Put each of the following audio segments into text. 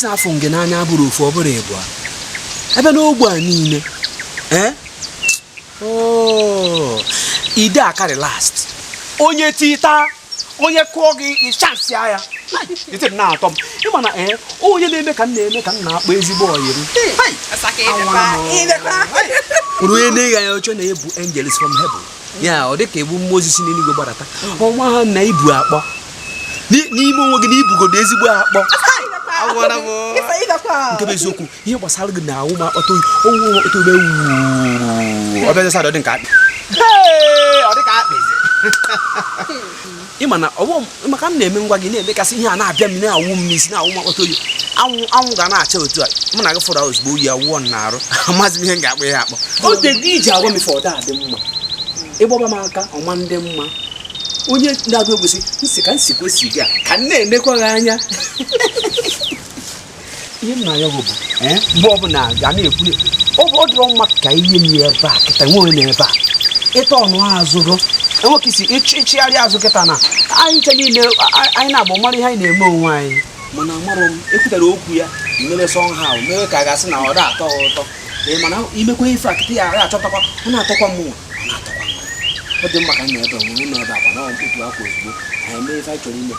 Isi afụ gị n'anya abụrụ ofu, ọ bụrụ ịbụa ebe n'ogbe a niile. Ee, ide akarị last. Onye tita, onye kụọ gị ịchansị ya ite na-atọ m. Ịma na ee, onye na-eme ka m na-eme ka m na-akpọ ezigbo ọyị m. Nwere onye na-eghe anya oche na-ebu angels from heaven ya, ọ dịka ebu mmụọ ozi si n'eluigwe gbadata ọnwa ha na ibu akpọ n'ime onwe gị na ibugodo ezigbo akpọ. Nke bụ eziokwu, ihe gbasara gị na awụ m akpata oyi, onwe akpata oyi ọ bịa ọ dị nke akpị, ọ dị ka akpịzi. Ịma na ọgbọ maka m na-eme ngwa gị na-emekasị ihe a na-abịa m na-awụ m n'isi, na-awụ m akpata oyi. Anwụ anwụ ga na-acha otu a, mụ na gị fụrụ ozugbo oyi awụọ m na-arụ. Amaghịzi m ihe m ga-akpọ ya akpọ. O tego iji agwa m ife ọda adị mma, ịgbaba m aka ọma ndị mma. Onye na-agụ egwusi nsị ka nsi kwesị gị a ka m na-enekwa gị anya. Ihe m na-ayọ gị bụ, mgbe ọbụla ga na-ekwu ọ dịrọ mma ka ihe m ya ebe a kịta nwe onye na ebe a ịta ọnụ azụ gị enwe ka isi ịchịgharị azụ kịta na anyị nche niile anyị na-agba mara ihe anyị na-eme onwe anyị. Mana amarọ m ekwutere okwu ya mere somehow mere ka a ga-asị na ọ da atọ ụtọ. Ee, mana imekwa ife a kịta ya achọtakwa, ọ na-atọkwa m nwa, ọ na-atọkwa m. Ọ dị mma ka m na-ebe onwe m na-ebe akwa na otu akwa ozugbo anyị mee ife anyị chọrọ ime.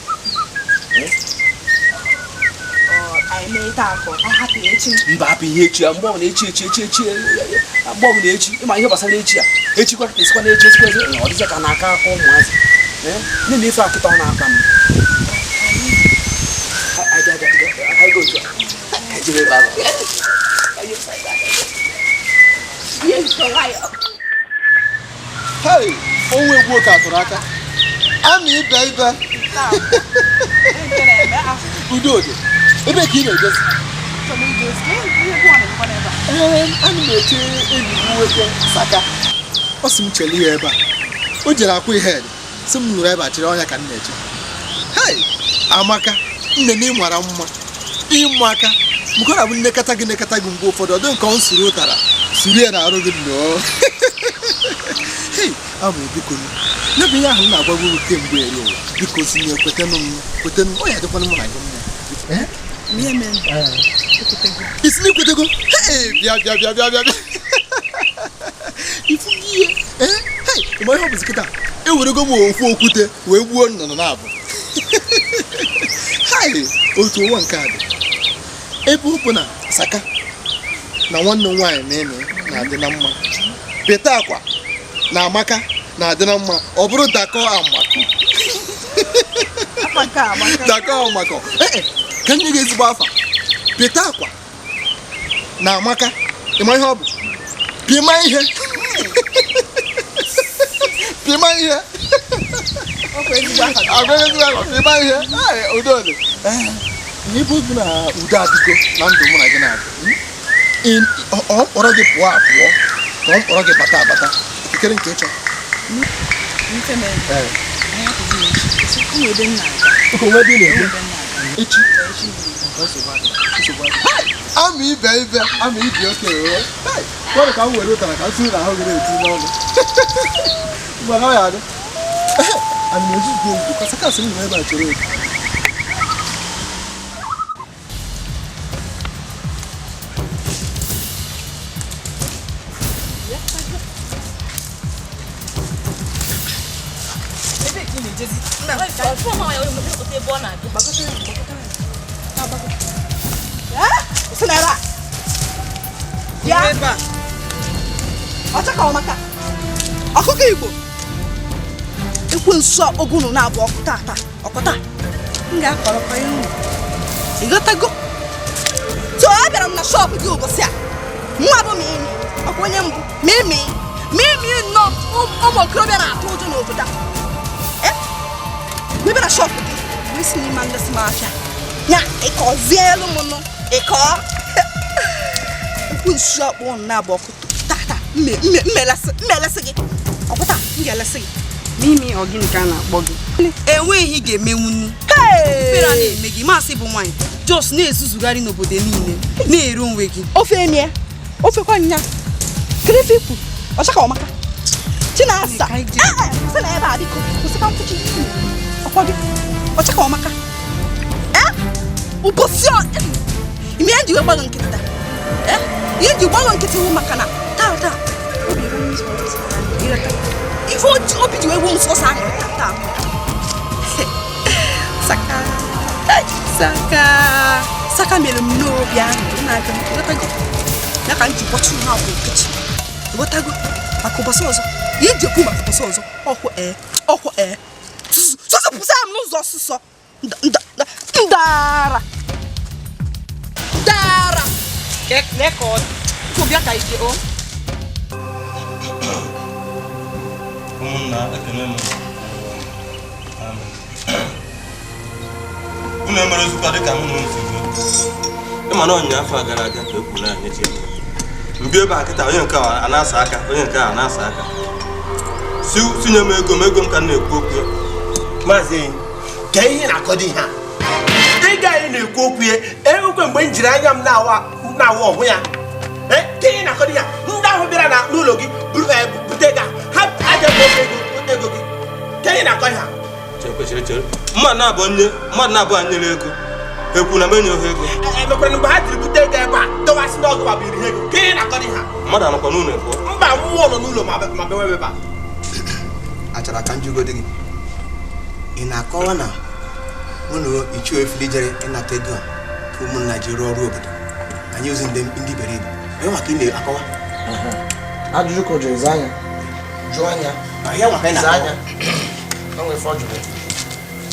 Mba, hapụ ihe echi ya. Mgbe ọbụla echi echi echi echi, mgbe ọbụla echi, ịma ihe gbasara echi a, echikwa esikwa na echi esikwa ezi, ọ dịzị ka na-aka aka ụmụazị na-eme ife akịta ọ na-akpa m. Hey, onwe egwu ka atụrụ aka ama ibe ibe udo dị ebe ka ị na-egosi. Ee, ana m eche enyi m nwoke Saka. Ọ sị m chere ya ebe a, o jere akwụ ihe sị m nụrụ ebe a chere ọnya ka m na-eche. Hei, Amaka nne na ịmara mma ịmụ aka mkọrọ bụ nnekọta gị nnekọta gị mgbe ụfọdụ ọ dị nke ọ suru ụtara suru ya na arụ gị nnọọ. Hei, ama biko ya bụ ihe ahụ m na-agwa gị kemgbe eri ụwa, biko si na ekwetenụ m kwetenụ ọ ya dịkwanụ mụ na gị mma. Isi na ikwetego? Bịa bịa bịa bịa bịa bịa ifu gị ihe. Ee, ma ihe ọ bụzi kịta ewerego m ofu okwute wee gbuo nnụnụ na-abụ. Hai, otu ụwa nke a dị ebe ọ bụ na Saka na nwanne m nwaanyị na-eme na-adị na mma, Pete akwa na Amaka na-adị na mma, ọ bụrụ dakọ amakọ dakọ amakọ. Ee, ka nye gị ezigbo afa. Pete akwa na Amaka, ịma ihe ọ bụ? Pịma ihe, pịma ihe, agwa ezigbo afa, pịma ihe. Udo dị n'ebe bụ na udo adịgo na ndụ mụ na gị na-adị. Ọ mkpọrọ gị pụọ apụọ ka ọ mkpọrọ gị bata abata, ikikere nke ịchọ. Echi ama ibe ibe ama ibi oke kwere ka m were ụtara ka m suru ahụ gị na-eti n'ọnụ. Mana ọ ya adị ana m ezuzu egwu ka Saka sị m nọ ebe a chere oge. Ọkụkọ Igbo ekwensu ogunu na-abụ ọkụ tata ọkụta m ga-akọrọkọ ya unu ịghọtago. So abịara m na shọpụ gị ụbọchị a, nwa bụ mimi ọkwa onye mbụ mimi mimi nnọọ ụmụ okorobịa na-atụ ụjọ n'obodo a. Mebe na shọpụ gị wee si n'ime nlesi m afịa ya ịkọzie elu m nụ ịkọ ekwensu akpọ na-abụ ọkụ tata mmelesi gị ọkụta m ga-elesi gị. Mimi, ọ gịnị ka a na-akpọ gị? Enweghị ihe ị ga-emenwunu. Fere a na-eme gị masị bụ nwaanyị jos na-ezuzugharị n'obodo niile na-ere onwe gị. Ofe emie ofekwa nya kedu ife ikwu ọcha ka ọmaka Chinasa sị na ebe a biko kwụsịka nkwụchi ọkwa gị ọcha ka ọmaka ụbọchị Ime ihe nji wee gbaghị nkịtị taa. Ihe nji gbaghị nkịtị wụ maka na taa taa obi ewu m sọsọ aṅụrị. Ife obi ji wee wuo m sọsọ aṅụrị taa taa. Saka. Saka. Saka mere m n'obi aṅụrị na-aga ịghọtago. Ya ka m ji gbọchi ha bụ nkịtị. Ịghọtago maka ụbọchị ọzọ. Ihe nji ekwu maka ụbọchị ọzọ. Ọkwụ ọkwụ Sọsọ pụsa m n'ụzọ ọsụsọ. Ndara. Dara. Lekọ. Bịa ka ije o. Ụmụnna ekene m. Unu emere nzukọ dịka mụ na unu si kwuo. Ịma na ọnya afọ a gara aga ka e kwuru na anyị chi. Mbi ebe a kịta onye nke a na-asa aka, onye nke a na-asa aka. Sinye m ego m ka m na-ekwu okwu ya. Maazị enyi, ka ihe na-akọdo ihe a. Ego anyị na-ekwu okwu ya, enwekwe mgbe m jiri anya m na-awa ọhụ ya. Ka ihe na-akọdo ihe a, ndị ahụ bịara n'ụlọ gị bute ego ha aja ego gị. Ka ihe na-akọ ihe a. Chere. Mmadụ na-abụ anyị nyere ego. Ekwu na m enye ha ego. Emekwara mgbe ha jiri bute ego ebe a, dọwasị ndị ọgụ ma biri ha ego. Ka ihe na-akọdo ihe a. Mmadụ anọkwa n'ụlọ pụọ. Mba, mmụọ nọ n'ụlọ ma bewe ebe a. Achara ka njugodi gị. Ị na-akọwa na mụ na Ichie Efili jere ịnata ego a ka ụmụnna ji rụọ ọrụ obodo anyị ozi ndị iberibe onye maka ị na-akọwa ajụjụ ka ọ jụrụ zaa anya jụọ anya ya maka ị na-akọwa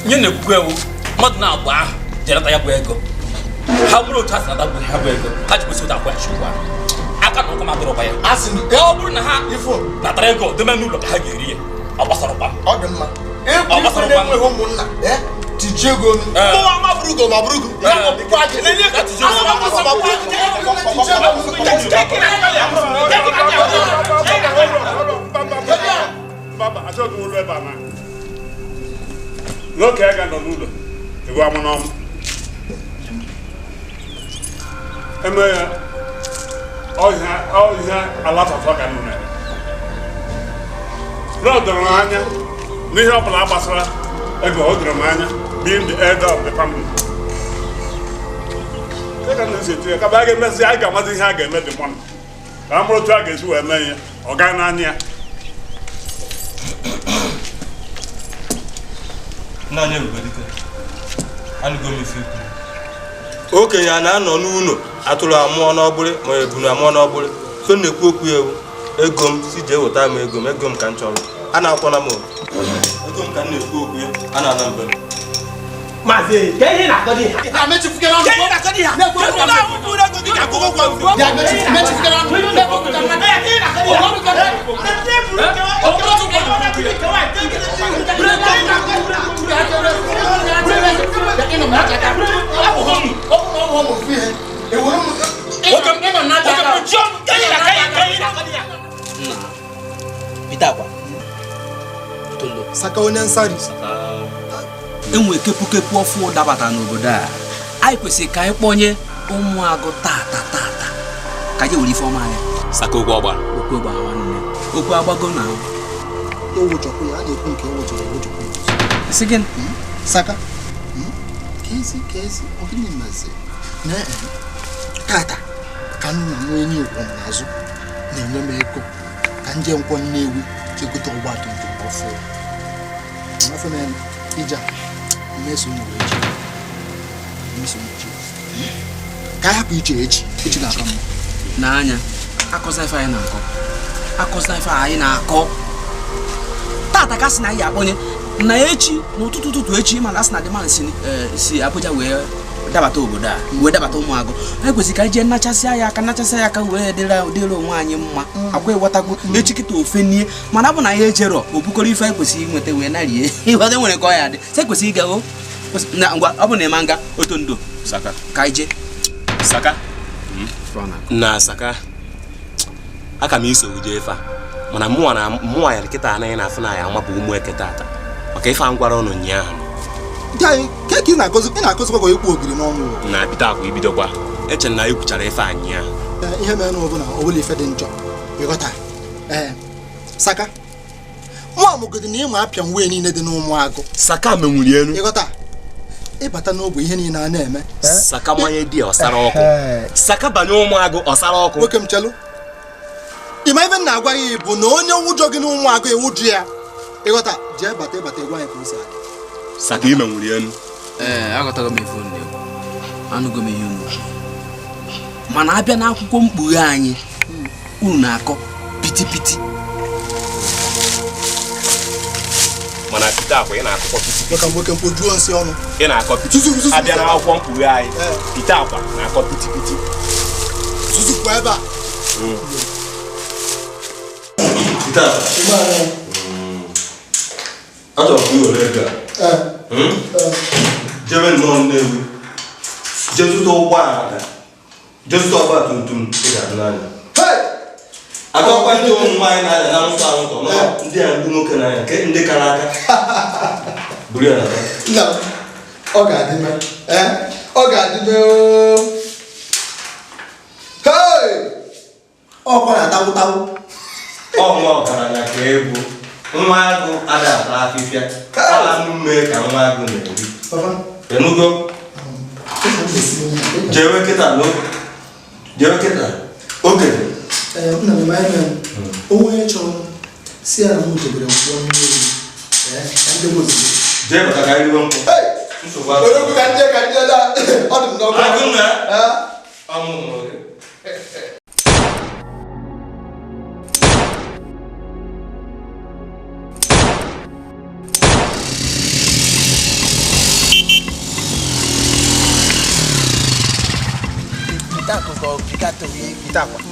ihe na-ekwukwa ewu mmadụ na-agba ahụ jere nata ya bụ ego ha bụrụ otu ha si nata ha bụ ego ha ji kwesị otu akwụghachi ụgwọ ahụ aka na ụkwụ ma dọrọkwa ya ọ bụrụ na ha natara ego debe n'ụlọ ka ha ga-eri ya ọ gbasara ụkwa ọ dị mma ụmụnna tijie ego n'oke aga nọ n'ụlọ ego amụ n'ọmụ eme ya ọhịa ala fafa ka nọ na ya o doro m anya n'ihe ọ bụla gbasara ego o doro m anya being the elder of the family. Ka na-esi etu ya kaba a ga-emezi a ga-amazi ihe a ga-eme dị mmanụ ka a mụrụ otu a ga-esi wee mee ihe ọ gaa n'anya ya. Nna anyị Ebubedike, anụgo m ife ikwu. Okenye a na-anọ n'ụlọ atụrụ amụọ n'ọgbụrị ma ebunu amụọ n'ọgbụrị so na-ekwu okwu ewu ego m si jee weta m ego m ka m chọrọ a na-akwọna m ego m ka m na-ekwu okwu ya a na-ana mbe. Maazị ka ihe na-akọdo ihe a. Saka onye nsari enwe kepukepu ọfụ dabata n'obodo a anyị kwesịrị ka anyị kpọnye ụmụagụ tata tata ka anyị were ife ọma anya. Saka okwu ọgba okwu ọgba nwanne okwu agbago na ewuchọkwu ya a na-ekwu nke ewuchọrọ ewuchọkwu ya. Sị gịnị? Saka kezi kezi ọ gịnị mezi na tata ka nna m enyi ụkwụ m n'azụ na-enye m ego ka nje nkwọ Nnewi jegote ọgba tum tum ọfụ afọ na ije mmeso unu echi mmeso echi ka a hapụ iche echi echi ga-aka mma n'anya akọza ife anyị na-akọ akọza ife anyị na-akọ tata ka sị na anyị akpọnye na echi n'ụtụtụ ụtụtụ echi mana asị na demand si Abuja wee dabata obodo a wee dabata ụmụagụ anyị kwesịrị ka anyị jee nachasịa ya aka nachasịa ya aka wee dịrị onwe anyị mma akwa ịghọtagwo echi kịta ofe nie mana ọ bụ na ya ejero obukọrọ ife anyị kwesịrị inweta wee narie ịghọta nwere ka ọ ya dị sị kwesịrị ịga o na ngwa ọ bụ na ịma nga otu ndo Saka ka anyị jee Saka na Saka aka m iso jee ife a mana mụnwa ya kịta anaghị na-afụ na ya amapụ ụmụ eke tata maka ife a ngwara ụnụ ụnyaahụ. Ke ka ị na-akụzikwa ka ikwu ogiri n'ọnụ na bido akwa ibidokwa eche na anyị kwuchara ife anyị ahụ ihe mere n'ọbụ na ọ bụla ife dị njọ ịghọta ee Saka nwa amụgodi na ịma apịa nwee niile dị n'ụmụagụ Saka menwuri elu ịghọta Ịbata n'ogbe ihe niile a na-eme. Saka manye di ọsara ọkụ. Saka banye ụmụagụ ọsara ọkụ. Nwoke m chelụ. Ịma ife m na-agwa gị bụ na onye nwụjọ gị n'ụmụagụ ewuju ya. Ịghọta jee bata ịbata ịgwa ya ka o si adị. Saka ime nwere enu. Ee, aghọtago m ife unu na-ekwu. Anụgo m ihe unu. Mana abịa n'akwụkwọ mkpughe anyị unu na-akọ pitipiti. Mana pita akwa ị na-akọkọ pitipiti. Maka nwoke mkpojuo nsị ọnụ. Ị na-akọ pitipiti. Abịa n'akwụkwọ mkpughe anyị pita akwa na-akọ pitipiti. Zuzukwa ebe a. Pita. Achọrọ m iwere ego a. Jebe nnọọ Nnewi. Jee zụta ụgbọala. Jee zụta ọgba tum tum ị ga-adị n'anya. Akọkwa ndị ụmụ nwaanyị na-anya na nsọ anụtọ ndị a ndị nwoke na-anya nke ndị kara aka buru ya nata. Nna m, ọ ga-adị mma. Ọ ga-adị mma ooo. Hey! Ọkwa na-atawụ tawụ. Ọ nwa ọgaranya ka ebu. Nwa agụ ada ata afịfịa. Ala mme ka nwa agụ na-eri. Enugo? Jewe kịta jewe kịta. Okenye. Nna m ime onye chọrọ si ya na m jebere nkwụ mmiri ka ndị ozugbo. Jee bata ka anyị riwe nkwụ. Nsogbu adịghị. Odogwu ka nje daa ọ dị m n'ọkụ. Agụ na ọmụmụ gị.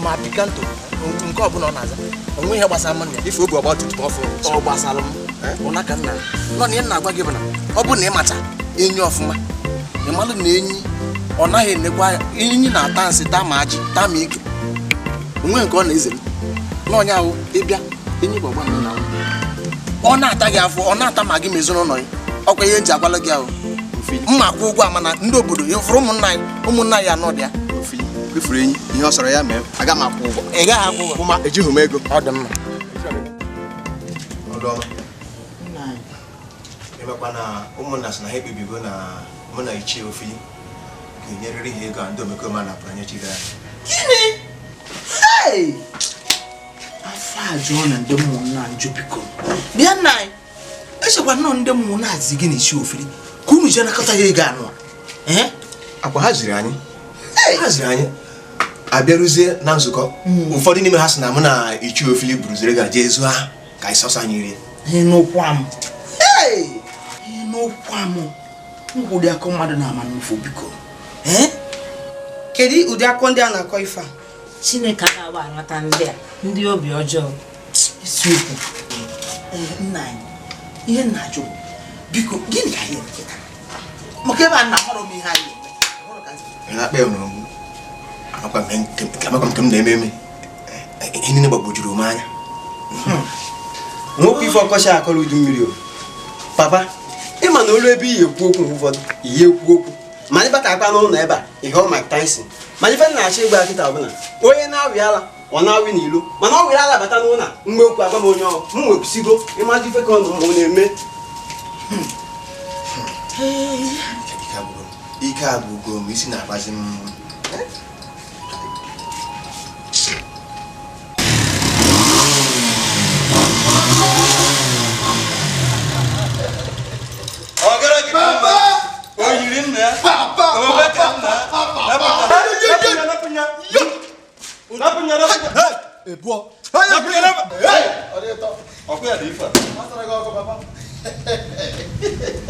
Ma pikanto nke ọbụla ọ na-aza onwe ihe gbasara m na ife obi ọgba tutu ọfụ ọ gbasara m ụna ka nna nọ na ihe na-agwa gị bụ na ọ bụ na ị macha enyi ọfụma ị malụ na enyi ọ naghị enekwa enyi na-ata nsị taa ma ajị taa ma ike onwe nke ọ na-ezere n'ọnya ahụ ịbịa enyi bụ ọgba na ọ na-ata gị afọ ọ na-ata ma gị ma ezinụlọ gị ọkwa ihe nji agwala gị ahụ mma akwụ ụgwọ a mana ndị obodo ịfụrụ ụmụnna ya anọ dị ya kwefuru enyi ihe ọ sọrọ ya mee aga m akwụ ụgwọ. Ị gaghị akwụ ụgwọ. Ma ejighị m ego. Ọ dị mma. Emekwa na ụmụnna sị na ha ekpebigo na mụ na Ichie Ofili ga-enyerịrị ha ego a ndị omekome a napụrụ anyị echi gara. Gịnị? Hey! Afọ a jụọ na ndị ụmụnna njụ biko. Bịa nna anyị, echekwa nnọọ ndị ụmụnna zi gị na Ichie Ofili ka unu jee nakọta ya ego anụ a. Akwa ha ziri anyị. Ha ziri anyị. Abịaruzie na nzukọ ụfọdụ n'ime ha sị na mụ na Ichie Ofili buruziri ga jee zụọ ha ka anyị sọsọ anyị rie. N'ụkwa m. N'ụkwa m. Ngwụdị akọ mmadụ na-ama n'ụfọ biko. Kedu ụdị akọ ndị a na-akọ ife a? Chineke na-agba anata ndị a ndị obi ọjọọ. Isiokwu. Nna anyị, ihe nna ajụ biko gịnị ka anyị eme kịta? Maka ebe a na-ahọrọ m ihe anyị eme. Amakwa m nke m na-eme eme ihe niile gbagwojuru m anya. Nwoke ife ọkọchị akọrọ udu mmiri o. Papa, ịma na olu ebe iyi ekwu okwu mgbe ụfọdụ iyi ekwu okwu ma anyị bata akpa n'ụlọ ebe a ihe ọ Mike Tyson mana ife na-achọ ịgba kịta ọbụla onye na-awị ala ọ na-awị n'ilo mana ọ were ala bata n'ụlọ mgbe okwu agwa m onye ọ m nwekwusigo ịmajụ ife ka ọ nọ na-eme. Ike agwụgo m isi na-agbazi m.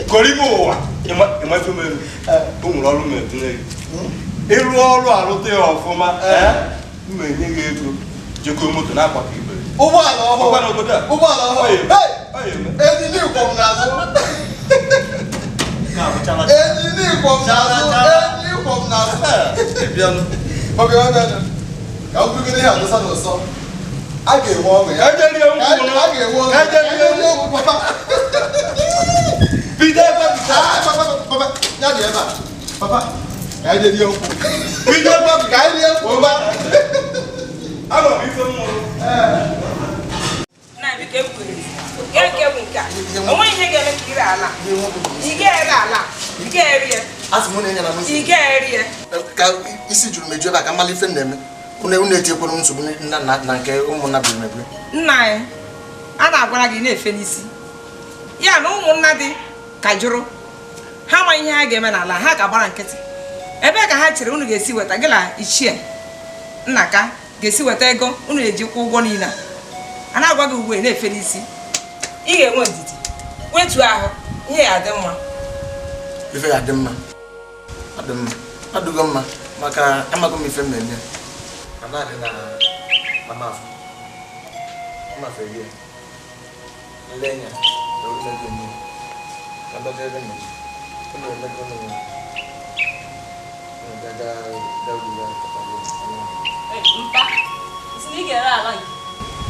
Koribo ụwa ịma ife mere o nwere ọrụ m etinye gị ịrụ ọrụ arụta ya ọfụma m enye gị ego jekọọ moto na-akwa ka ibere ụgbọala ọhụrụ ụgbọala ọhụrụ enyi kwọ m n'azụ enyi kwọ m n'azụ enyi kwọ m n'azụ ka m bugoro ihe adụsa n'ụsọ a ga-enwe ọṅụ ya a ga-enwe ọṅụ papa bido ebe papa ya dị ebe a papa ka anyị rie nkwụ bido ebe ka anyị rie nkwụ ama m ife m mụrụ onweghị ihe ga-eme ka ire ala ị ga-ere ala Ị ga-eri ya. Asị m unu enyela m nsogbu. Ị ga-eri ya. Ka isi juru m eju ebe a ka mmalị ife m na-eme. Unu etinyekwara m nsogbu na nke ụmụnna biri mebiri. Nna anyị, a na-agwara gị na-efe n'isi. Ya na ụmụnna dị ka jụrụ. Ha ma ihe ha ga-eme n'ala, ha ga-agbara nkịtị. Ebee ka ha chere unu ga-esi weta gị na ichie Nnaka ga-esi weta ego unu eji kwụ ụgwọ niile a. A na-agwa gị ugbu a na-efe n'isi. Ị ga-enwe ndidi. Wetuo ahụ, ihe ya adị mma. Ife ya adị mma. Ọ dị mma. Ọ dịgo mma maka amaghị m ife m na-eme. Anaghị na mama afọ. Mama afọ erie. Nlenya na orumego enyi. Ka ndọta ebe nọ. Unu emego n'ụwa.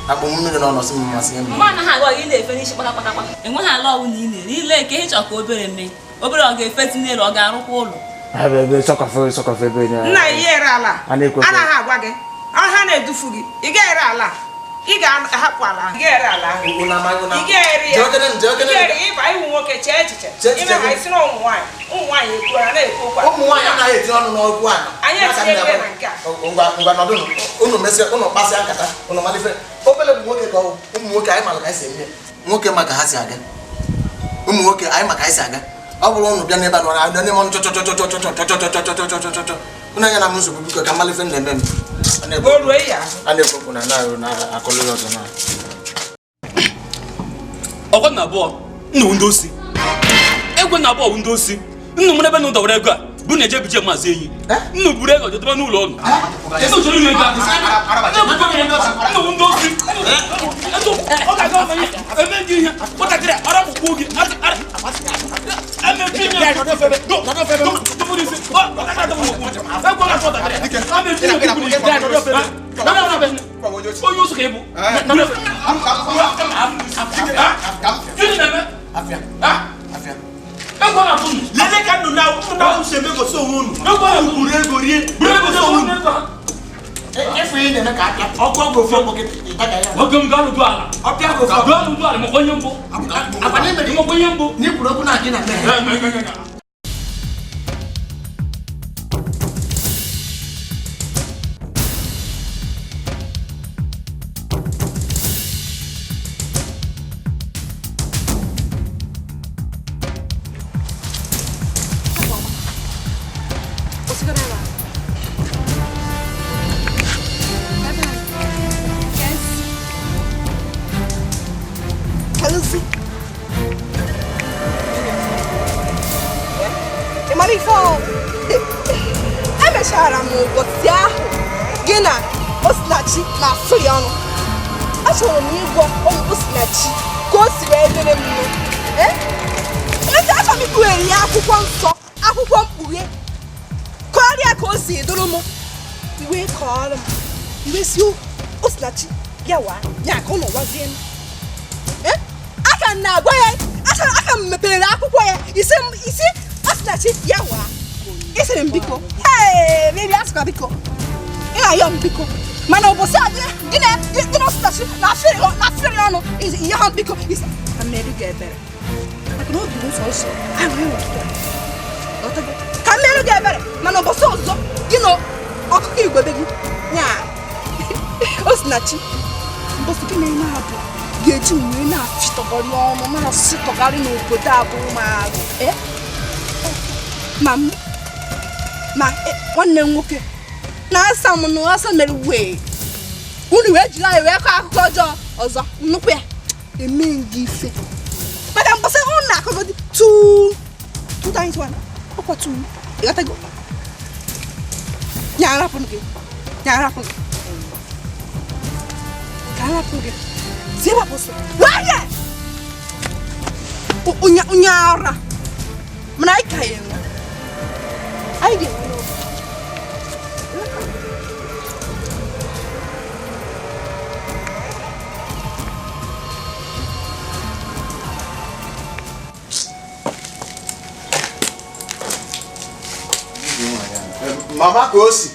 Akpụ mmiri n'ọnụ sị m masị m. Mma anaghị agwa gị na-efe n'isi kpakakpakakpa. Enweghị ala ọwụ na ị na-eri. Ile nke ịchọ ka obere mee. Obere ọ ga-efeti n'elu, ọ ga-arụkwa ụlọ. Nna ya ere ala. Anaghị agwa gị. Ọ ha na-edufu gị. Ị ga-ere ala. Ị ga-ahapụ ala. Ị ga-ere ala ahụ. Ị ga-ere ya. Ị ga-ere ịba ịwụ nwoke chee echiche. Ime ha isi na ụmụ nwaanyị. Ụmụ nwaanyị ekwuola na-ekwu okwu. Ụmụ nwaanyị anaghị etinye ọnụ n'okwu ala. Anyị etinye ebe na nke a. Ngwa nọdụ unu mesịa unu kpasịa nkata unu malife. Obele bụ nwoke ka ọ ụmụ nwoke anyị mara ka anyị si eme. Nwoke ma ka ha si aga. Ụmụ nwoke anyị ma ka anyị si aga. Ọ bụrụ unu bịa n'ebe a nọrọ abịa n'ime ọnụ chọchọchọchọchọchọchọchọchọchọchọchọ. Unu anya na m nsogbu biko ka malife na-eme m. A na-ekwekwu na akọlụ ya ọzọ na. Ọkwa na abụọ nnu ndị osi. Egwe na abụọ ndị osi. Nnu m n'ebe nnu dọwara ego a bụ na eje buje maazị enyi. Nnu buru ego jedebe n'ụlọ ọnụ. Nnu ndị osi. Ọ ga-aga ọmanye eme gị ihe nwatakịrị ara kpụkpụ gị onye osi ka ị bụ. Gịnị na-eme? Lele ka nnu na useme gosi onwe unu. Unu ego rie. Gosi onwe unu. Efu ị na-eme ka apịa. Ọkụ ọgụ ofe ọkụ kịta ịta ya. Oge m gaa n'udu ala. Ọpịa gị ofe ọkụ. Gaa n'udu ala maka onye mbụ. Maka onye mbụ. N'ikwuru okwu na gị na mmehie. Emechara m ụbọchị ahụ gị na Osinachi na-asụ ya ọnụ. Achọrọ m ịgwa Osinachi ka o si wee dịrị m nụ. Achọrọ m ikpughere ya akwụkwọ nsọ, akwụkwọ mkpughe, kọrịa ka o si dụrụ m. Iwe kọọrọ m, iwe si Osinachi ya waa, ya ka ọ nọwazie m. Aka m na-agwa ya, aka m mepere akwụkwọ ya, isi Osinachi ya waa. Isiri m biko. Ee, baby, asịkwa biko. Ị na-ayọ m biko. Mana ụbọchị a gị na Osinachi na-afịrị ọnụ ihe ha biko. Ka m merụ gị ebere. Maka na obi m nsọ nsọ ahụghị ụtụtụ. Ka m merụ gị ebere. Mana ụbọchị ọzọ gị na ọkụkọ igwe be gị. Nyaa. Osinachi, ụbọchị gị na-eme abụ ga-eji wee na-afịtọgharị ọnụ na-asịtọgharị n'obodo a bụ ụmụagụ. Ma m ma nwanne m nwoke na-asa m na asa mere wee unu wee jiri anyị wee kọọ akụkọ ọjọọ ọzọ nnukwu ya eme gị ife maka mgbasa unu na-akọgodi 2 times 1 ọkwa 2 ịghọtago ya arapụ gị ya arapụ gị ka arapụ gị si ebe a kwụsị wee onye ara mana anyị ka ya enwe anyị ga-enwe n'oge. Mama ka o si.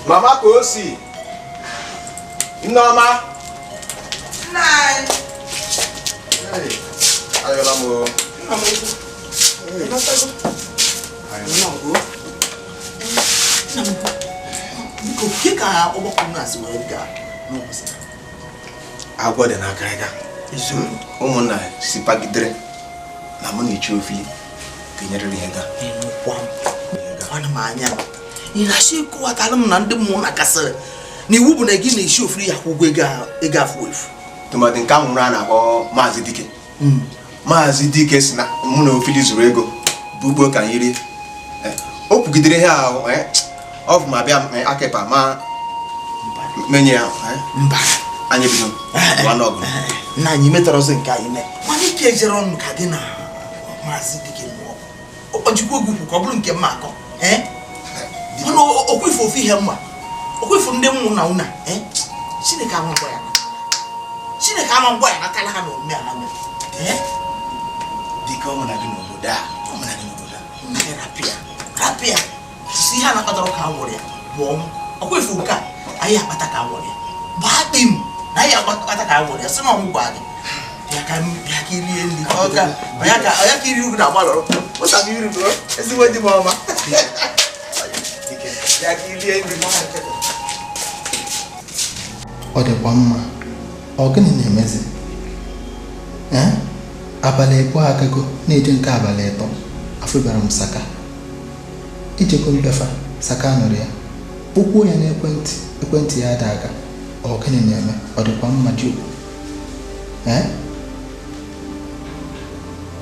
Mama ka o si. Nneọma. Nna anyị. Ayọla m o. Biko ke ka ọgbakọ na-asị wee gaa n'ụbọchị agwọ dị n'akịrịka ụmụnna si pagidere na mụ na ichi ofe ga-enyerịrị ihe gaa. Ana m anya ị na-achọ ịkọwatara m na ndị mmụọ na-akasịrị na iwu bụ na gị na-esi ofuri ya kwụ ụgwọ ego afụ efu tụmadị nke ahụ a na-akpọ Maazị Dike. Maazị Dike si na mụ na ofili zuru ego bụ ugbo ka anyị rie. O kwugidere ihe ahụ ọ bụ ma bịa akịpa ma menye ya mba anyị bido ọgụ na anyị metọrọzi nke anyị mee mana ike ejere ọnụ ka gị na Maazị Dike mụọ ọkpọjikwa oge ukwu ka ọ bụrụ nke mma akọ mana okwefu ofu ihe mma okwefu ndị mmụ na una Chineke ama ngwa ya Chineke ama ngwa ya natala ha na omume ha mere Dike ọ mụ na gị n'obodo a ọ mụ na gị n'obodo a rapịa rapịa si ihe a na-akpatara ka a nwụrụ ya bụ ọnwụ ọkwefu nke a anyị akpata ka a nwụrụ ya gbaa kpim na anyị akpata ka a nwụrụ ya si na ọnwụ gwa gị bịa ka irie nri ọya ka iri ugwu na-agbalọrọ ụsa m iri bụrụ ezigbo di m ọma bịa ka irie nri. Ọ dịkwa mma ọ gịnị na-emezi abalị 2 agago na-eje nke abalị 3 afụbara m Saka ijekọ mbefa Saka nụrụ ya kpọkwuo ya n'ekwentị ekwentị ya ada aga ọ gịnị na-eme ọ dịkwa mma ji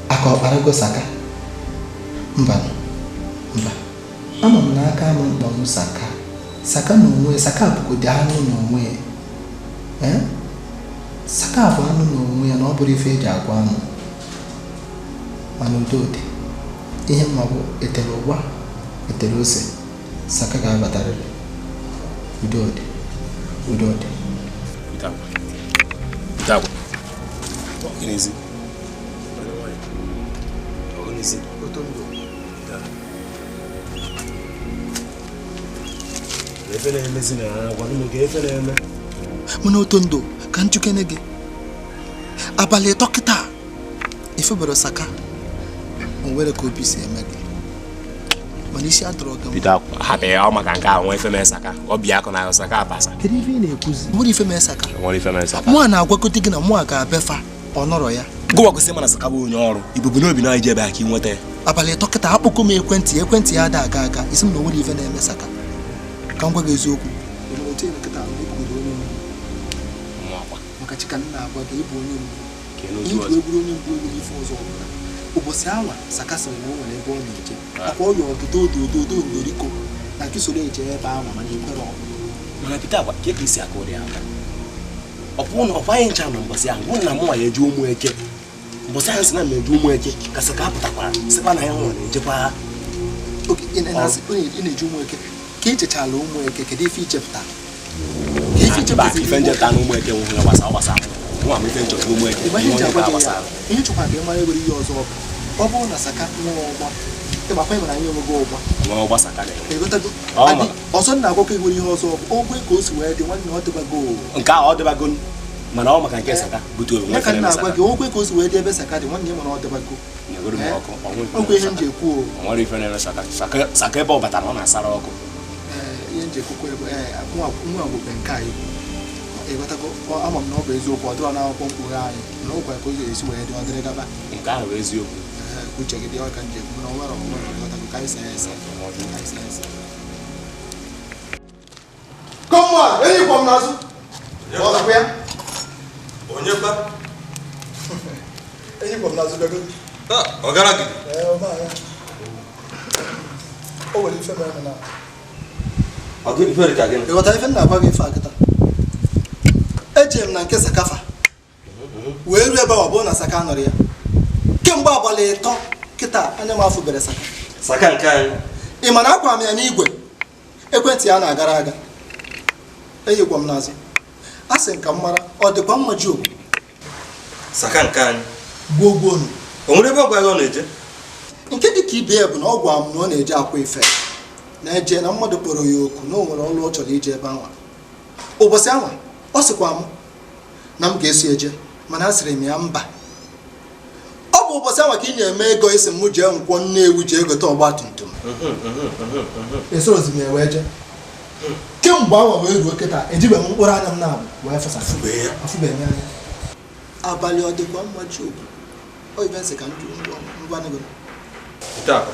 aka ọkparago Saka mba mba ama m n'aka ama mkpọnwụ Saka Saka n'onwe Saka bụgodị anụ n'onwe ya Saka bụ anụ n'onwe ya na ọ bụrụ ife eji agwa anụ mana udo dị ihe mma bụ etere ụgba etere ose Saka ga-abatarịrị udo dị udo dị. Mana Otondo ka njikere gị abalị 3 kịta ifebere Saka o nwere ka obi si eme gị mana isi adọrọ gị bido hapụ ya ọ maka nke ahụ nwe ife mee Saka ọ bịa akụ na Saka abasa. Kedu ife ị na-ekwuzi nwere ife mee Saka nwere ife mee Saka mụ a na-agwagote gị na mụ a ga-abefa ọ nọrọ ya gụwa kwụsị mana Saka bụ onye ọrụ ibubu n'obi na ije ebe a ka ị nweta ya abalị 3 kịta akpọkọ m ekwentị ekwentị ya ada aga aga isi m na o nwere ife na-eme Saka ka m gwa gị eziokwu maka chika nna agwa gị ịbụ onye mgbu ihe bụrụ onye mgbu enwere ife ọzọ ọbụla ụbọchị anwa Saka sịrị na o nwere ebe ọ na-eje akwa ọya ọgịdo odododo ndoriko na gị soro eje ebe anwa mana ekwere ọgụ mana Peter agwa ka esi aka ụdị aka ọkwa anyị ncha nọ mbọsị ahụ mụ na mụnwa ya eje ụmụ eke mbọsị ahụ sị na m eje ụmụ eke ka Saka pụtakwara sịkwa na ya nwa na-ejekwa ị na-eje ụmụ eke ka echechala ụmụ eke kedu ife ichepụtara ife njeta na ụmụ eke nwụrụ gbasa gbasa nwa m ife nchọta ụmụ eke ihe chọkwa ka ị mara ewere ihe ọzọ ọ bụrụ na Saka nwụrụ ọgba ịgbakwa ịmara anyị enweghị ọgba ọgba Saka na-egotago ọzọ nna agwakọ ewere ihe ọzọ ọ bụ ogwe ka o si wee dị nwanne ọ dịbago nke ahụ ọ dịbago mana ọ maka nke Saka bute onwe ka nna agwa gị ogwe ka o si wee dị ebe Saka dị nwanne mana ọ dịbago ogwe ihe m ji ekwu o nwere ife na-eme Saka Saka ebe ọ batara ọ na-asara ọkụ ihe m ji ekwukwa ebe nwa bụ nke anyị ịghọtago ama m na ọ bụ eziokwu ọ dịrọ n'akwụkwọ mkpughe anyị na ọ kwa ka o ga-esi wee dị ọ dịrị gaba nke ahụ bụ eziokwu uche gị dị ọ ka m ji ekwu na onwere onwere ịghọtago ka anyị see ese Come on, enyi kwọ m n'azụ ọ ya onye kwa enyi kwọ m n'azụ bịago ọ gara gị o nwere ife mere na ọ gịnị ife ka gịnị ịghọta ife m na-agwa gị ife a kịta eje m na nke Sakafa wee ruo ebe ọ bụrụ na Saka nọrọ ya kemgbe abalị 3 kịta anya m afụbere Saka Saka nke anyị ị ma na akwa m ya n'igwe ekwentị ya na-agara aga enyikwa m n'azụ a sị m ka m mara ọ dịkwa mma ji okwu Saka nke anyị gbuo gbuonu o nwere ebe ọ gwa gị ọ na-eje nke dị ka ibe ya bụ na ọ gwa m na ọ na-eje akwa ife na-eje na mmadụ kpọrọ ya oku na o nwere ọrụ ọ chọrọ ije ebe anwa ụbọchị anwa ọ sịkwa m na m ga-eso eje mana asịrị m ya mba ọ bụ Bụ ụbọchị ahụ ka ị na-eme ego isi m jee nkwọ Nnewi jee gote ọgba tum tum. Esorozi m ewe jee. Kemgbe ahụ wee ruo kịta, ejibeghị m mkpụrụ anya m na-abụ wee fesasị afụbeghị m anya. Abalị ọ dịkwa mma ji obu ọ ibe nsị ka m jụrụ ngwa ngwa. Ite akwa.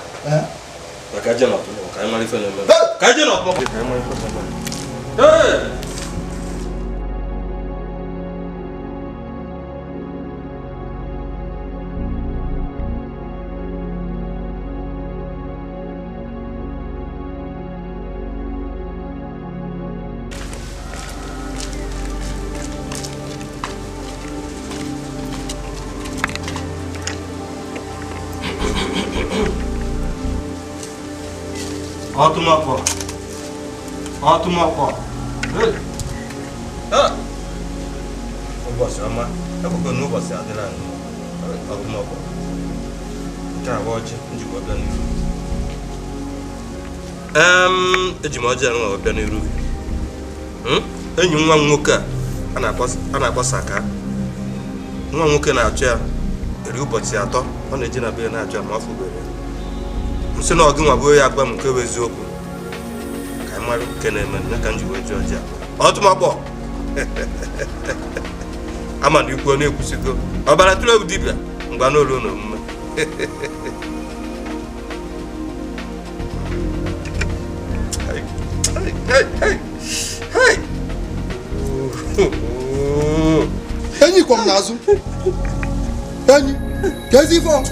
Ka je n'ọtụtụ ka anyị mara ife na-eme. Ka je n'ọtụtụ ka anyị mara ife na-eme. Ee! Ọtụmọkpọ. Ọtụmọkpọ. Ụbọchị ọma, ekwekwe na ụbọchị adịla anyị. Ọtụmọkpọ. Nke a bụ ọjị njikwa bịa n'iru. Eji m ọjị anụ bịa n'iru gị. Enyi nwa m nwoke a na-akpọ Saka. Nwa m nwoke na-achọ ya eri ụbọchị 3, ọ na-eji na be ya na-achọ ya ma ọ fụbere ya. Nsị na ọgị nwa bụ ya agba m nke bụ eziokwu ka anyị mara nke na-eme ya ka m ji wee jụọ ọjị a. Ọtụmọkpọ. Ama na ikwu na-ekwusigo ọbara tụrụ egwu dibịa mgbe n'olu na omume. Enyi kwọ m n'azụ. Enyi, ka ezi ife ọ?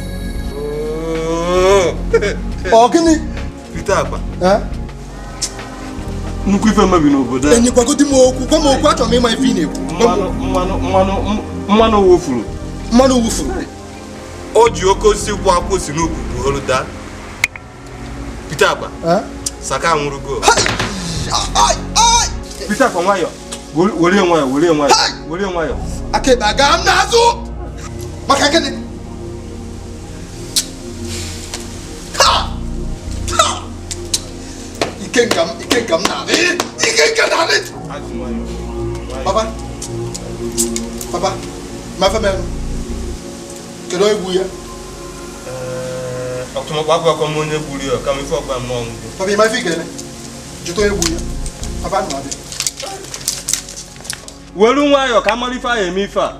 Ọ gịnị? Peter Akpa. Nnukwu ife mmebi n'obodo a. Enyi gwagodi m okwu, gwa m okwu, achọrọ m ịma ife ị na-ekwu. Mmanụ wufuru. Mmanụ wufuru. O ji oke osisi kwụ akwụ si n'ukwu buholu daa. Peter Akpa. Saka anwụrụgo. Peter Akpa nwayọ. Were nwayọ, were nwayọ. Were nwayọ. Aka ekpe aga m n'azụ. Maka gịnị? Ike nka m na-adị. Ike nka na-adị. Papa. Papa. Ma fe mere. Kedu onye gburu ya? Ọtụmọkpọ agwakọ m onye gburu ya kama ife ọgba m n'ọnwụ. Papa, ịma ife ị ga-eme? Jụta onye gburu ya. Papa, ana m abịa. Were nwayọọ ka amara ife ahụ eme ife a.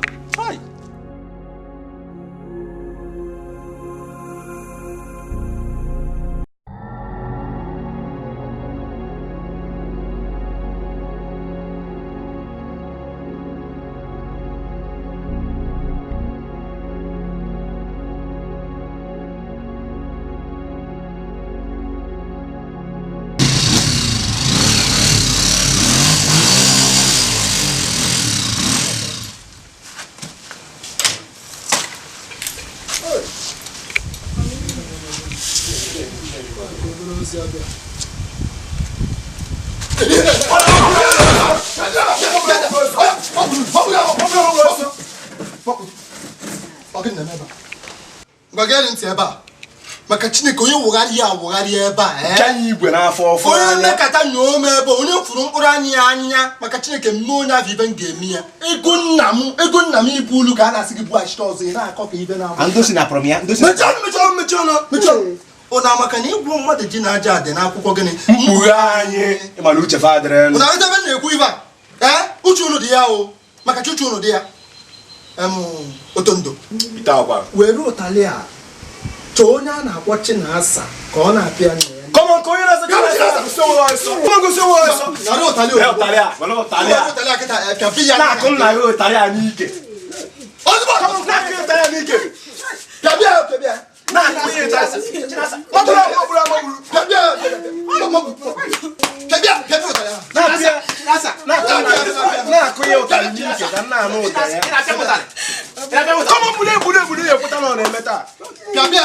Maka Chineke onye wụgharị ya awụgharị ebe a igwe n'afọ ọfụ onye mmekọta nyoo m ebe onye fụrụ mkpụrụ anya ya anya maka Chineke mme onye afọ ibe m ga-eme ya ego nna m ibu ulu ka a na-asị gị bughachite ọzọ ị na-akọ ka ibe na-agba mechie ụna maka na ịgwọ mmadụ ji na aja dị n'akwụkwọ gịnị mkpughe anyị ịmana uche fadịrị ụna ebe na-ekwu ibe a ee uche unu dị ya o maka chi uche unu dị ya Otondo were ụtalị a chọọ onye a na-akpọ Chinasa ka ọ na-apịa nna ya. Come on, onye na-asa Chinasa. Nara ụtalị ozugbo. Were ụtalị a kịta pịa ya. Na-akụ nna ya ụtalị a n'ike. Ozugbo! Na-akụ ya ụtalị a n'ike. Pịa pịa. Na-akụ ya ụtalị. Chinasa. Magburu amagburu amagburu. Pịa pịa. Pịa pịa pịa ụtalị a. Na-apịa. Na-akụ ya ụtalị n'ike ka nna anụ ụtalị ya. Come on, bulu ebulu ebulu ya ekweta na ọ na-eme taa. Pịa pịa.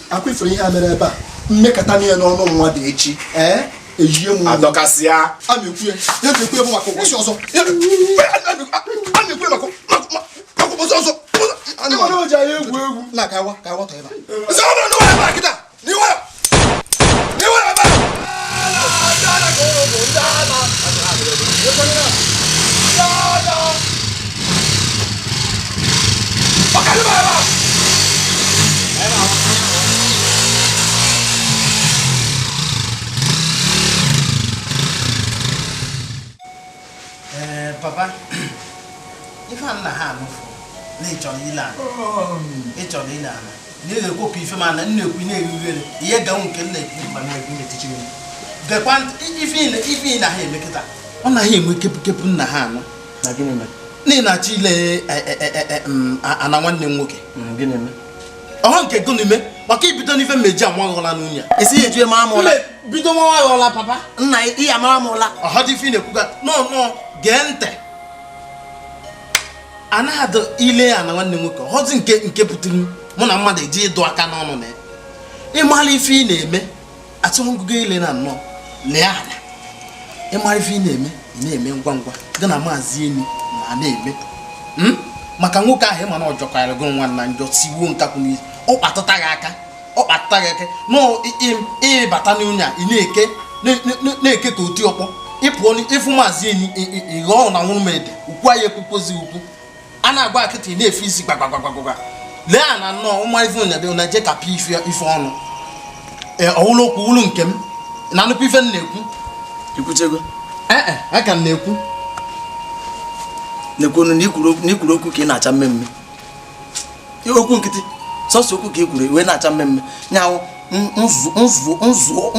Akwa ifere ihe a mere ebe a mmekọta niile n'ọnụ mmadụ echi ee ejie m adọkasịa a na-ekwu ya ya na-ekwu ya bụ maka ụbọchị ọzọ a na-ekwu ya maka ụbọchị ọzọ egwu egwu na ka awa ka awọtọ ebe a sị ọ bụrụ na n'iwe ebe a kịta n'iwe n'iwe ebe a Papa, ife a nna ha anụfụ na ịchọrọ ile ana ịchọrọ ile ana na-ekwu ka ife ma na nna-ekwu na-erughere ihe ganwu nke nna ekwu gekwa ife ị na ha eme kịta ọ naghị enwe kepụkepụ nna ha anụ na na-achọ ile ana nwanne m nwoke ọhụ nke gị n'ime maka ibido n'ife mmeji amaghọla n'unye esi eju eme amụla bido nwa papa nna iya mara m ụla ọhọ dị ife ị na-ekwuga nọ nọ gee ntị anaghị ile ana nwanne m nwoke ọhọzi nke nke pụtara mụ na mmadụ eji ịdụ aka n'ọnụ na ịmara ife ị na-eme atụghị ngụgụ ile na nnọọ lee ala ịmara ife ị na-eme ị na-eme ngwa ngwa gị na maazị enyi na na-eme maka nwoke ahụ ịma na ọ jọkarịrị gị nwa na njọ siwuo nkakwụ n'isi ọ kpatụta gị aka ọ kpatụta gị aka nọ ịbata n'unye a ị na-eke na-eke ka oti ọkpọ ịpụọ ịfụ maazị enyi ịghọọ na nwụrụ m ede ukwu anyị ekwukwozi ukwu a na-agba akịta ị na-efe isi gbagbagbagbagba lee a na nnọọ ụmụ ife ụnya dị na je kapịa ife ọnụ ọwụlụ okwu wụlụ nke m na nnukwu ife m na-ekwu ikwuchego ee aka m na-ekwu na-ekwunu na ikwuru okwu ka ị na-acha mmemme okwu nkịtị sọsọ okwu ka i kwuru wee na-acha mmemme nyawụ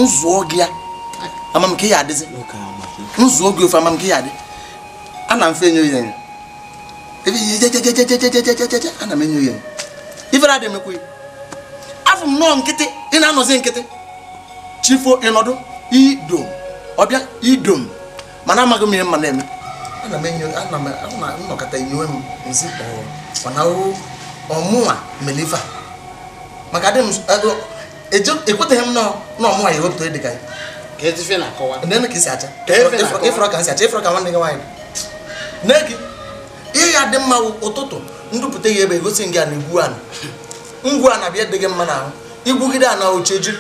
nzụọ gị ya ama m ka ị ya adịzi nzụọ gị ofe ama m ka ị ya adị ana m fe enyo ya enyo ana m enyo ya enyo ifere adị emekwa afọ m nọọ nkịtị ị na-anọzi nkịtị chifo ịnọdụ idom ọbịa idom mana amaghị m ihe mma na-eme ana m enyo ana m nnọkọta enyowe m nzi ọ ọmụnwa mere ife a maka adị m ekweteghị m na ọmụnwa ya ewepụta dị ka ya nene ka isi acha ịfụrọ ka nsi acha ịfụrọ ka nwanne gị nwaanyị nne gị ihe ya dị mma ụtụtụ ndupụta ya ebe egosi gị a na egwu ana ngwu ana bịa dị gị mma n'ahụ igwugide ana oche jiri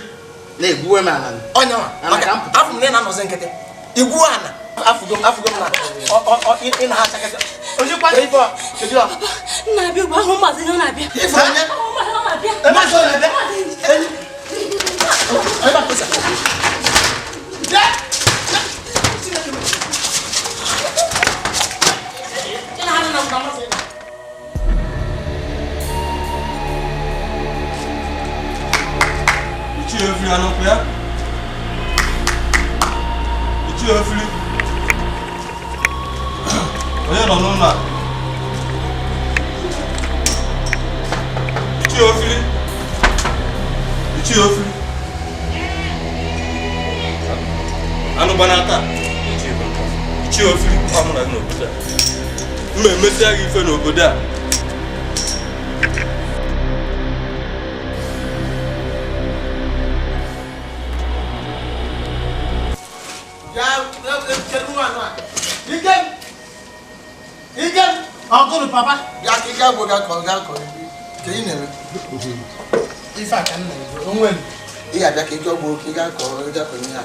ọnyanwa maka afọ m na ị na-anọzi nkịtị igwu ana afụgo m na ị na-achakasị na-abịa ugbu ahụ maazị ọ na-abịa Ichie ofili anọkwa ya? Ichie ofili onye nọ n'ụlọ a? Ichie ofili Ichie ofili anụ gbanata Ichie ofili ọ mụ na gị n'obodo a mma emesịa gị ife n'obodo a. Ọgụrụ papa bịa ka ị gaa gbo gaa kọọ gaa kọọ ka ị na-eme ife a ka m na-eme onwe m ị ga-abịa ka ị gaa gbo ka ị gaa kọọ gaa kọọ ihe a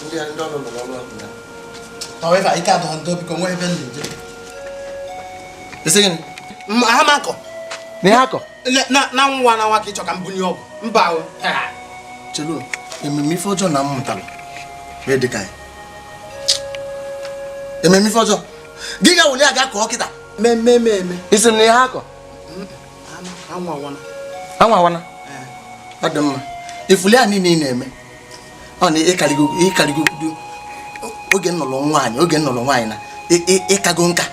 ndị ọrụ lụrụ ọrụ ahụ ya tọwa ife a ike adọghọ ndo biko nwe ebe m na-eje isi gịnị ha m akọ na ihe akọ na nwa na nwa ka ị chọ ka m bunye ọgwụ mba ahụ chelu ememe ife ọjọọ na m mụtara wee dị ka ya ememe ife ọjọọ gị ga wuli aga kọọ kịta eme isi m na ihe akọ anwa awana ọ dị mma ifuli a niile ị na-eme ọ na ịkarịgo oge nnọrọ nwaanyị oge nnọrọ nwaanyị na ịkago nka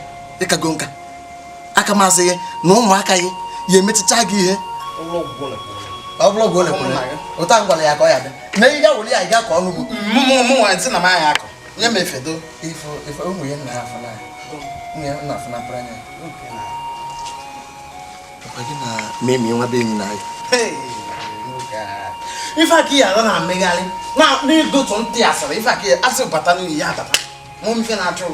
ịkago nka aka masị gị na ụmụaka gị ya emechicha gị ihe ọ bụrụ ọgwụ ole kwere ụta m gwara ya ka ọ ya dị na ị ga wuli ya ị ga kọọ n'ugbo mụ nwa nsị na m anya akọ nye m efedo ife ụmụ ya nna afọ na nwunye nna afọ na anya ọkwa gị na memi nwa be enyi na ya ife aka ya ala na-amegharị na-egotu ntị asịrị ife aka ya asị bata n'ihi ya abata mụ mfe na-achụ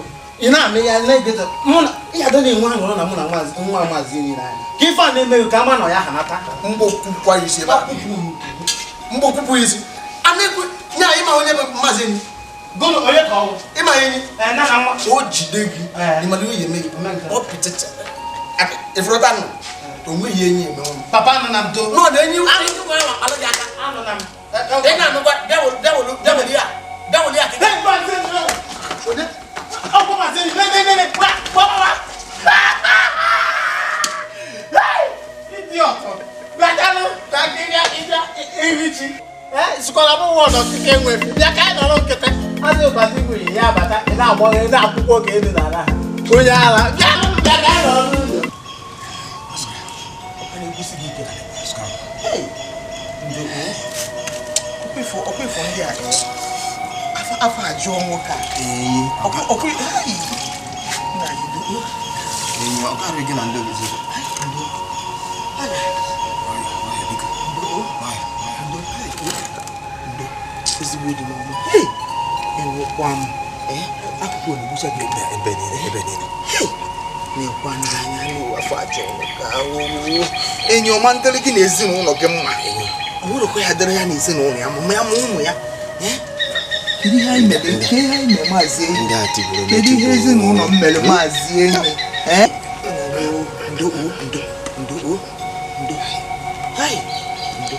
ị na-amegharị na-egotu mụ na ya ada na-enwe aṅụrị na mụ na nwa maazị enyi na anya ka ife a na-emeghị ka ama nọ ya ha nata mgbokwupụ isi ebe a mgbokwupụ isi a na-ekwu nya ịma onye bụ maazị enyi gụnụ onye ka ọ bụ ịma enyi na na nwa o jide gị ịmara ihe eme gị ọ pịchacha ịfụrụta nụ o nweghị enyi emenwe m papa nọ na ndo nọ na enyi anụ gị aka anọ na m ị na-anụkwa bịa weli ya bịa weli ya Hey, maazị enyi! Ọkwa maazị enyi! Ne, ne, ne, ne! bụ nwa ọnọ nkịtị enwe bịa ka anyị nọrọ nkịtị azụ ụbazị nwunye ya abata ị na-agbọghọ ị na-akwụkwọ ka elu n'ala onye ala bịa bịa ka anyị nọrọ n'ụlọ. Ọkwa ndị a afọ ajụọ nwoke a. Ezigbo dị n'ọma. Enwekwa m akụkụ onugbucha gị ebe niile ebe niile. Na-ekwa n'anya n'ụwa afọ ajụọ nwoke ahụ. Enyi ọma ndịrị gị na ezinụlọ gị mma. Ọ nwerekwa ya dịrị ya na ezinụlọ ya ma ya ma ụmụ ya. Kedu ihe anyị mere? Kedu ihe anyị mere maazị enyi? Kedu ihe ezinụlọ m mere maazị enyi? Ndo ndo ndo ndo. Hai. Ndo.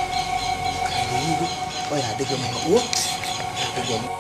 Ọ ya adịghị mma. O. Adịghị mma.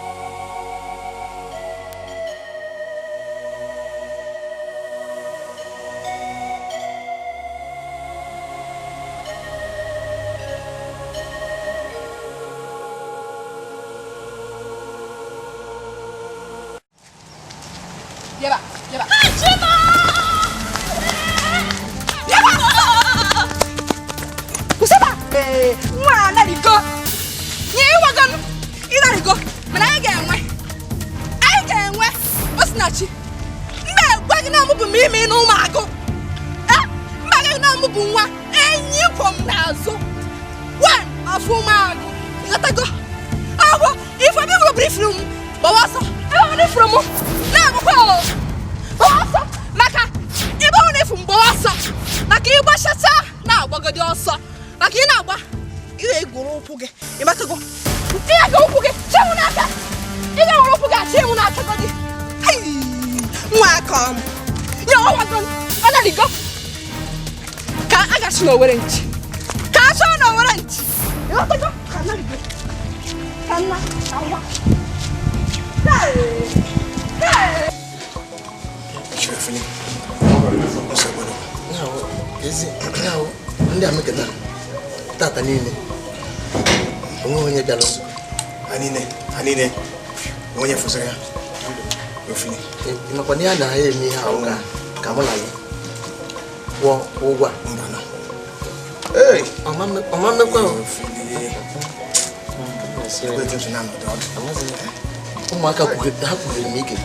Ụmụaka ha kwughere m ike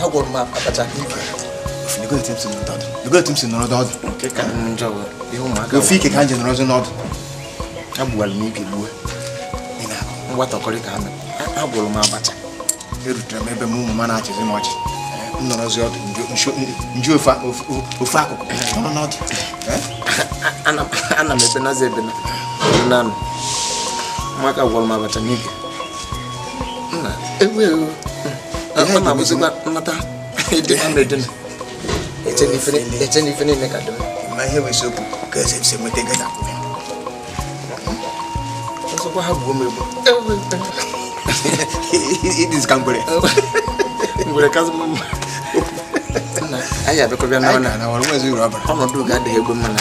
ha gwọrọ m abacha ike. Ofe ike ka m ji nọrọzi n'ọdụ. Ha gbuwara m ike gbuo mgbatọkọrị ka ha gwọrọ m abacha. Erutere m ebe m ụmụ m na-achịzi m ọchị m nọrọzi ọdụ nju ofe akụkụ nọrọ n'ọdụ. Ana m ebenazi ebena nanụ ụmụaka gwọrọ m abacha n'ike. Nna ewu ewu ọ na-abụzikwa nnata edina eche n'ife niile ka dị ma ihe bụ isiokwu ka eze si enweta ego na-akwụ ya. Ọzọkwa ha gbuo m egbu. Ịdịzi ka ngwere. Ngwere kasị mma. Nna anyị abịakọbịa n'ọnọdụ oge adịghị egbu mma na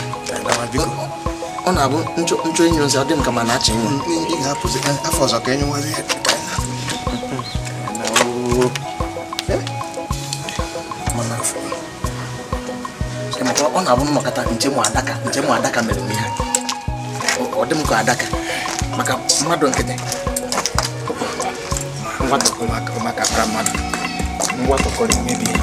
ọ na-abụ nchọ inye ozi ọ dị m ka ma na-achị nwa. Ị ga-apụzi afọ ọzọ ka enye nwazi ya. Ọ na-abụ nnọkọta nche mụ adaka mere m ihe ọ dị m ka adaka maka mmadụ nkịtị. Ụmụaka kpara mmadụ ngwatọkọrọ mebie.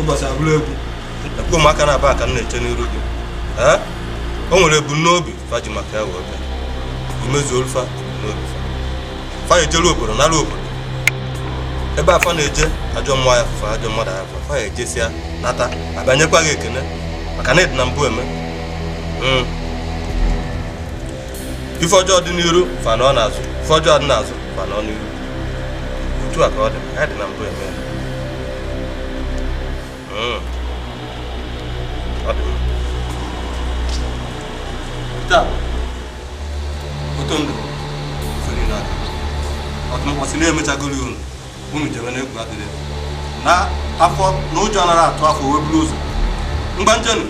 Ụbọchị abụrụ egwu. Ekwu ụmụaka na-aba aka m na-eche n'iru gị. Ee? O nwere ebumnobi fa ji maka ya wee bịa. Imezuolu fa ebumnobi fa. Fa ejelu obodo nara obodo. Ebe afa na-eje ajọ mmụọ ya fụfa ajọ mmadụ ya fụfa fa ejesịa nata abịanyekwa gị ekene maka na ịdị na mbụ eme. Ife ọjọọ dị n'iru fa nọ n'azụ, ife ọjọọ dị n'azụ fa nọ n'iru. Otu a ka ọ dị, ya dị na mbụ eme. Ọ dị mma. Taa, otu ndụ ife niile aka. Ọtụmọkpọsị na-emechagoro unu, unu jebe n'egwu adịrị. Na afọ na ụjọ anaghị atụ afọ wee buru ụzọ. Ngwa njenu.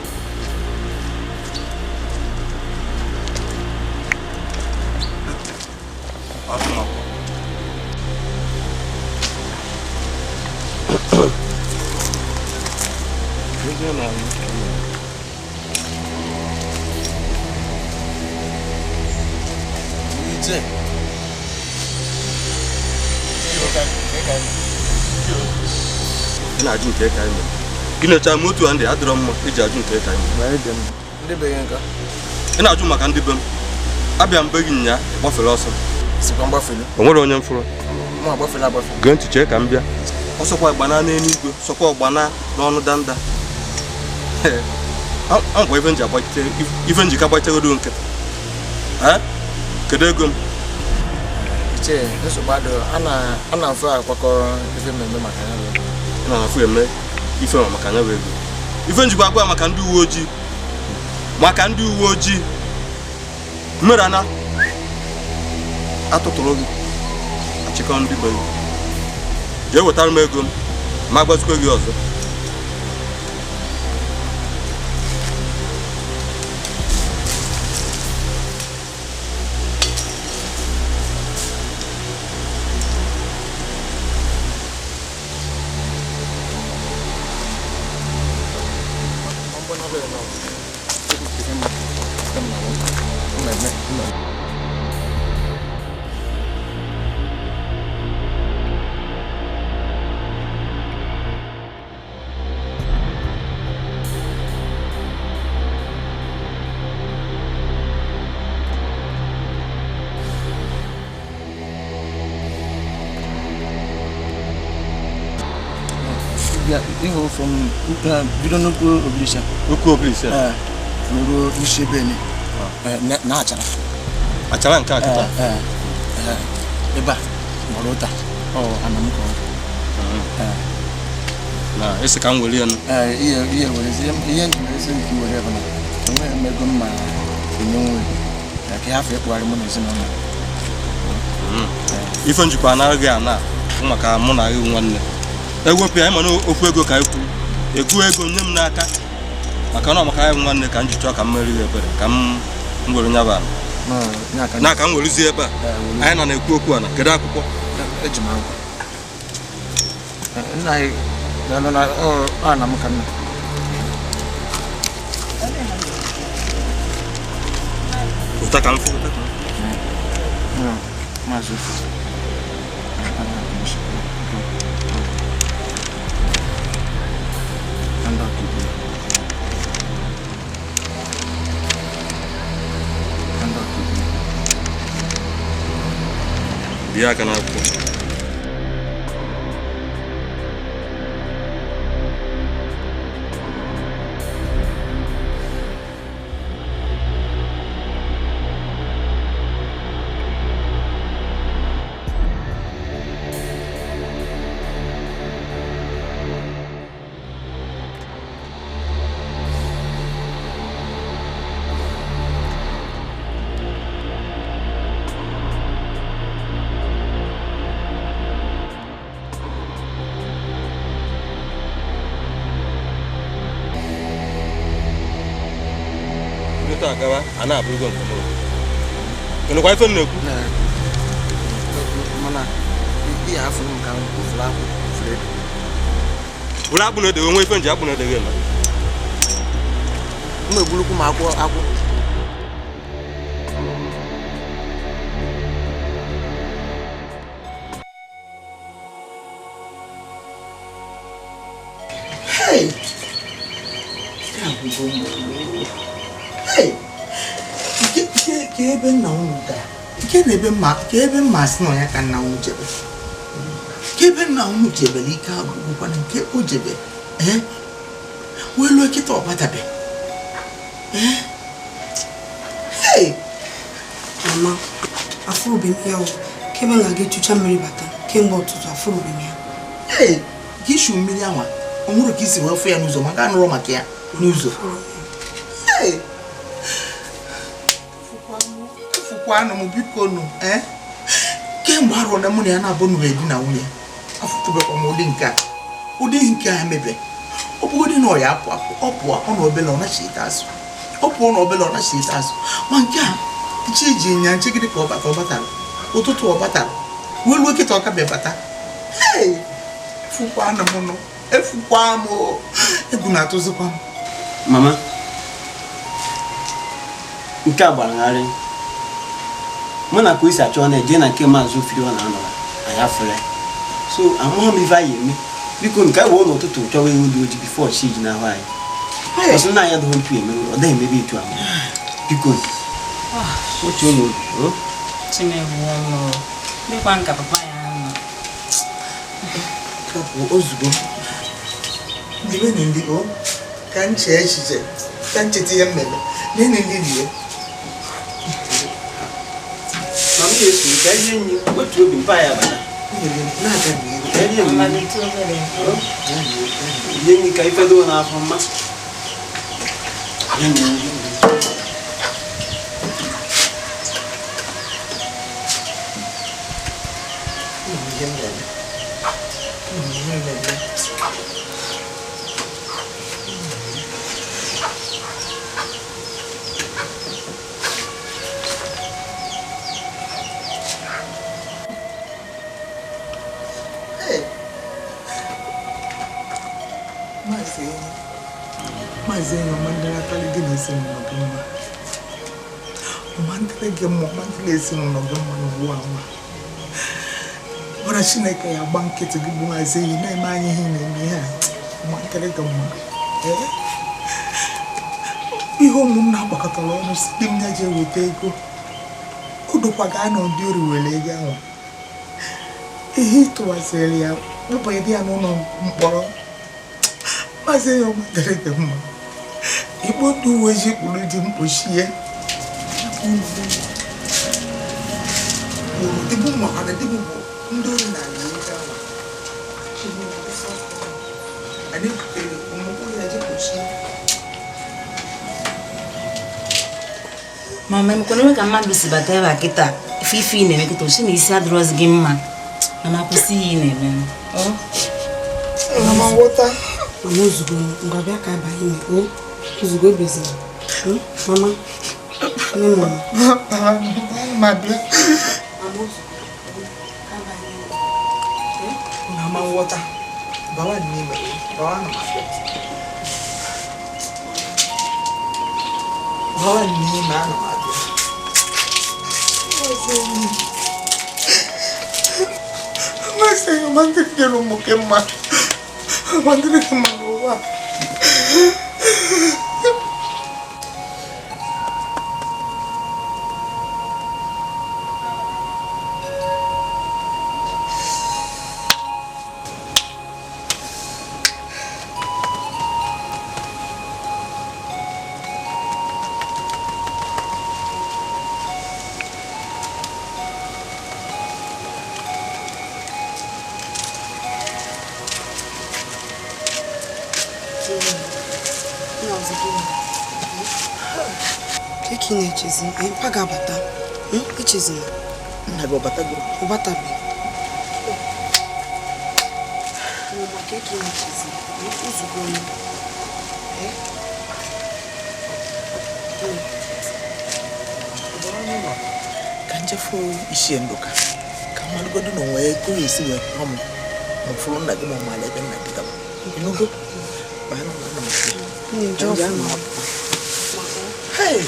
Ị na-ajụ nke ka anyị gị na-echa m otu a ndị adịrọ mma iji ajụ nke ka anyị ị na-ajụ maka ndị be m abịa m be gị nya gbafere ọsọ o nwere onye m fụrụ gee ntị chee ka m bịa ọsọkwa gbana n'eluigwe sọkwa ọgbana n'ọnụ danda angwa ife njikọ agbachegodo nkịta kedu ego m a na-afụ akwakọ ife mmemme maka ya na-afụ eme ife maka anya ego ife njikwa agwa maka ndị uwe ojii maka ndị uwe ojii mmere ana atụtụrụ gị achịkọ ndị be gị jee wetara m ego m ma gbazikwa gị ọzọ. From bido n'ukwu Obilisa. Ukwu Obilisa? Ruo n'isi ebe ni. Na achara. Achara nke a kịta? Ebe a gbara ụta. Ọ ana m ka ọ. Na esi ka m were ya nụ? Ihe were ihe esi nke i were ebe na enweghị m ego m ma enye nwe ka ị hafụ ịkpụgharị mụ na ezinụlọ. Ife njikwa anaghị gị ana maka mụ na gị nwanne. Ewepụ ya ịma na okwu ego ka ekwu egu ego nye m n'aka maka na maka ya nwanne ka m ji chọọ ka m meri ya ebere ka m were nyaba na ka m werezie ebe a anyị nọ na-ekwu okwu a na kedu akwụkwọ eji m akwụkwọ nna anyị nọ na ọ na m ka nna ụta ka m fụ ụta maazị bịa aka n'akwụkwọ. A na-abụrụgo nke m ịnụkwa ife m na-ekwu bụrụ akpụ na-edeghe onwe ife nji akpụ na-edeghe eme m egburukwu m akwụ akwụ. Hey! Hey! Ke ebe nna unu gara? Ke ebe mma, ke ebe mma sị na ya ka nna unu jebe. Ke ebe nna unu jebere ike agwụgwụkwana nke o jebe. Eh? Welu kịta ọbatabe. Eh? Hey! Mama, afụrụbe m ya o. Kebe na gị chụcha mmiri bata kemgbe ụtụtụ afụrụbe m ya. Hey! Ka ishu mmiri anwa, o nwere ka isi wee fụ ya n'ụzọ maka anụrụ maka ya n'ụzọ. Hey! Fụkwanụ m biko nụ, eh? Kemgbe arọ na mụ na ya na-abụ nụrụ di na nwunye, afụtụbekwa m ụdị nke a. Ụdị nke a mebe. Ọ bụgodị na ọ ya apụ apụ, ọ pụọ ọ na obele ọ nachite azụ. Ọ pụọ na obele ọ nachite azụ. Ma nke a, chi ji nya nchegide ka ọ bata ọ batara. Ụtụtụ ọ batara. Wee luo kịta ọ ka bịa bata. Hey! Efukwanụ m nụ. Efukwa m o. Egwu na-atụzikwa m. Mama, nke a gbara ngharị. Mụ na ka o si achọ na-eje na nke maazị Ofiri ọ na-anọra, anyị afụla. So, amaghị m ife anyị eme. Biko nke anyị wee n'ụtụtụ chọwa ewu dị ojii bifo chi ji n'ahụ anyị. Ọsọ nna anyị adịghị mpi eme, ọ dịghị emebe etu ahụ. Biko, otu ụlọ obi, o? Chimewu dịkwa nka papa ya nọ. Kapụ ozugbo. Ndị na ndị o ka nche echiche, ka ncheta ihe mmemme. Nene ndị rie. Mama ya eso ka ihe nyi, otu obi mpa ya bata. Na-aga n'ihu. Mmalite obere. Ihe nyi ka ife doo n'afọ mma. Ihe nyi. Ihe mmemme. Ihe mmemme. Maazị Enyi, ọma ndị na-akpali gị na ezinụlọ gị mma. Ọma ndị gị mma, ọma ndị ezinụlọ gị mma n'ụwa nwa. Ọbara Chineke ya gba nkịtị gị bụ Maazị Enyi na-eme anyị ihe na-eme ihe a. Ọma ndị gị mma. Ee? Ihe ụmụnna gbakọtara ọnụ si di m ya jee weta ego. O dokwa gaa na ụdị ori were ego ahụ. Ihe ịtụwasịrị ya, kpụpụ ya n'ụlọ mkpọrọ. Maazị Enyi, ọma dịrị gị mma. Igbo ndị uwe ojii kpụrụ di m kpochie. Dịbụ maka na dịbụ bụ ndị ori na-ala ego ahụ. Anyị butere ụmụkwụ ya ji kpochie. Mama, emekwana onwe ka mmadụ si bata ebe a kịta ife ife ị na-eme kịta osi na isi adịrọzi gị mma. Mama, kwụsị ihe ị na-eme. Mama, nghọta. Mama, ozugbo ngwa bịa ka abanye ime. Ozugbo ebezina. Mama, nne mama. Mama, bịa. Mama, ozugbo ka abanye ime. Mama, nghọta. Bawa n'ime. Bawa na m abịa. Bawa n'ime ana m abịa. Maazị Enyi, ọma ndị dịrị ụmụ gị mma. Ọma ndị gị mma n'ụwa. Ka ị na-echezi, mpa ga-abata. Echezina. Nna gị ọbatago? Ọ batabe. Mama, ka ị na-echezi, ozugbo onye. Ka nchefu ichie Ndụka ka mmalụgodu na onwe ego ya esi wee kpọọ m ma ọ fụrụ nna gị ma ọ maara ebe nna gị gaba. Ịnụgo? Baa n'ụlọ nna m. Na-eje ọfụma. Hey!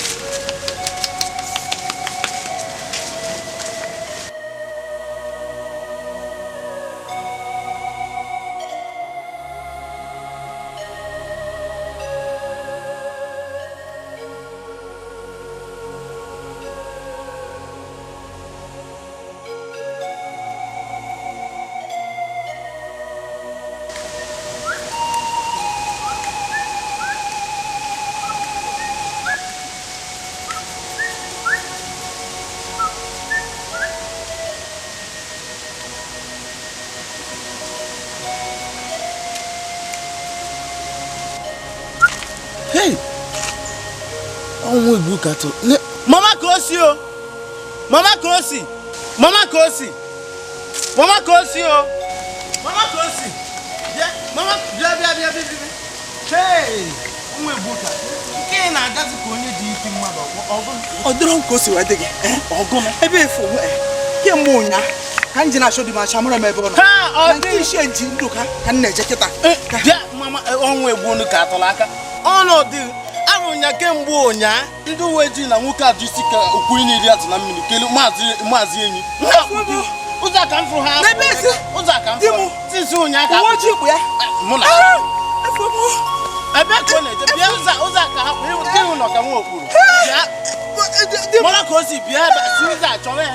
Hey! Ọnwụ egbu ka tụ. Mama ka o si o! Mama ka o si! Mama ka o si! Mama ka o si o! Mama ka o si! Bịa, mama, bịa bịa bịa bịa bịa. Hey! Ọnwụ egbu ka. Nke ị na-agazi ka onye ji isi mmadụ ọgụ. Ọ dịrọ m ka o si wee dị gị. Ebe efu kemgbe ụnyaahụ ka m ji na-achọ dị m achọ amara m ebe ọ nọ. Ha, ọ dị isi eji ndụ ka m na-eje kịta. Bịa mama, ọnwụ egbu onu ka atọrọ aka. Ọnọdụ arụ nya kemgbe ụnyaa ndị uwe ojii na nwoke ajụ isi ka okwu na-eri azụ na mmiri kelu maazị enyi. Ụzọ ka m fụrụ ha. Ụzọ ka m fụrụ. Sisi ụnyaa ka. Uwe ojii bụ ya. Mụ na. Ebe ka ọ na-eje bịa ụzọ ka ha kwụ ịhụ nọ ka nwa okpuru. Bịa. Mara ka o si bịa ebe si ụzọ achọrọ ya.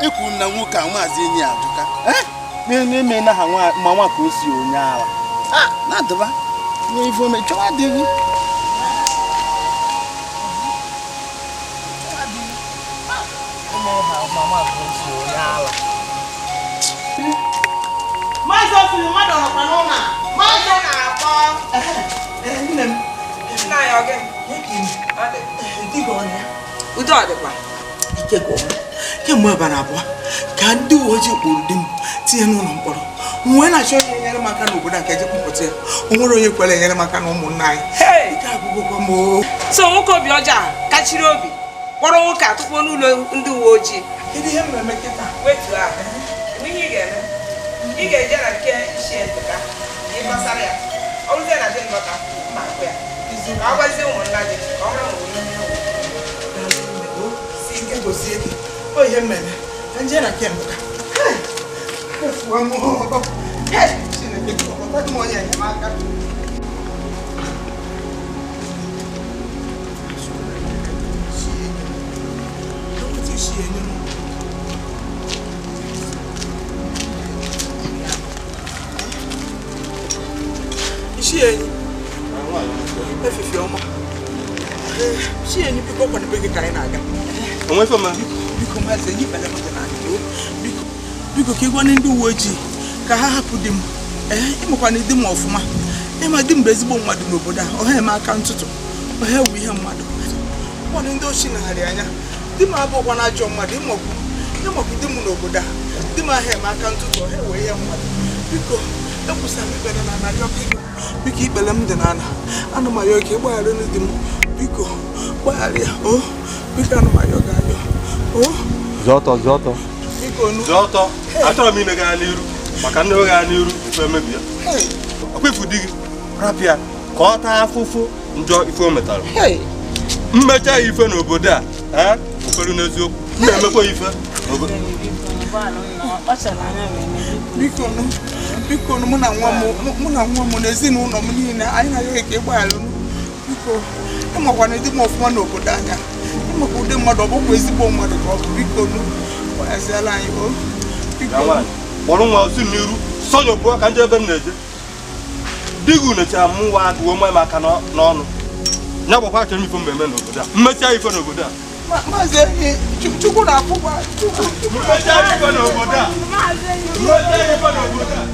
Ekwu na nwoke a maazị enyi ajụka. Na-eme na ha mama ka o si onye ala. Na-adọba. N'ife ome chọwa adịghị. Maazị Ofili mmadụ nọkwa n'ụlọ a. Maazị na-akpọ. Nne m. Nna ya ọ gịnị? Udo ọ dịkwa? Ike gwụrụ m. Kemgbe abalị abụọ ka ndị uwe ojii kpụrụ di m tinye n'ụlọ mkpọrọ. M wee na-achọ onye enyere m aka n'obodo a ka eje kpụpụta ya. O nwere onye kwere enyere m aka na ụmụnna anyị. Ike agwụgwọkwa m o. So nwoke obi ọjọọ a kachiri obi kpọrọ nwoke a tụkpuo n'ụlọ ndị uwe ojii. Kedu ihe m na-eme kịta? Wetuo ahụ. Ihe ị ga-eme, ị ga-eje na nke Ichie Ndụka ka ị gbasara ya. Ọ bụrụzie na di nlọta, mma akwụ ya. Ka ọ gwazie ụmụnna gị ka ọ mara ma o nwere ihe o Si ike gozie gị. O ihe m mere. Ka m jee na nke Ndụka. Efuo m. Chineke kpọkọta m onye enyemaka. Ichie enyi. Efifi ọma. Ichie enyi biko kwanụ be gị ka anyị na-aga. Onwe ife ọma. Biko maazị enyi kpere m dị n'ala. Biko biko ka ị gwa ndị uwe ojii ka ha hapụ di m. Ịmakwana di m ọfụma. Ịma di m bụ ezigbo mmadụ n'obodo a. Ọha eme aka ntụtụ. Ọha ewu ihe mmadụ. Ụfọdụ ndị ochi nagharị anya. Di m abụghịkwa na ajọ mmadụ. Ịmakwu di m n'obodo a. Di m ahụ eme aka ntụtụ. Ọha ewe ihe mmadụ. Biko ekwusara m ikpere na narị ọkụ igwe. Biko ikpere m dị n'ala. Ana m ayọ ka ị gbaghara di m. Biko gbaghara ya. O biko ana m ayọ gị ayọ. O Zọtọ zọtọ. Biko nu. Zọtọ. Achọrọ m ime gaa n'iru maka nne gaa n'iru ife emebi ya. Ọkwa ifu di gị rapịa ka ọ taa afụfụ njọ ife o metara. Mmecha ya ife n'obodo a ụfọdụ n'eziokwu m na-emekwa ife n'obodo. Biko nu. Biko nu mụ na nwa m na ezinụlọ m niile anyị na-ayọ ka ị gbaghara m. Biko ịmakwana di m ọfụma n'obodo anya. Ịmakwa ụdị mmadụ ọ bụkwa ezigbo mmadụ ka ọ bụ. Biko nu gbaghaziela anyị o. Biko kpọrọ nwa osi n'iru sọnya pụọ ka nje ebe m na-eje. Di gị unechara m nwa agụwo nwa m aka n'ọnụ. Ya gbakwa achọrọ m ife mmemme n'obodo a. Mmechaa ife n'obodo a. Maazị enyi Chukwu na-akwụkwa Chukwu. Mmechaa ife n'obodo a. Mmechaa ife n'obodo a.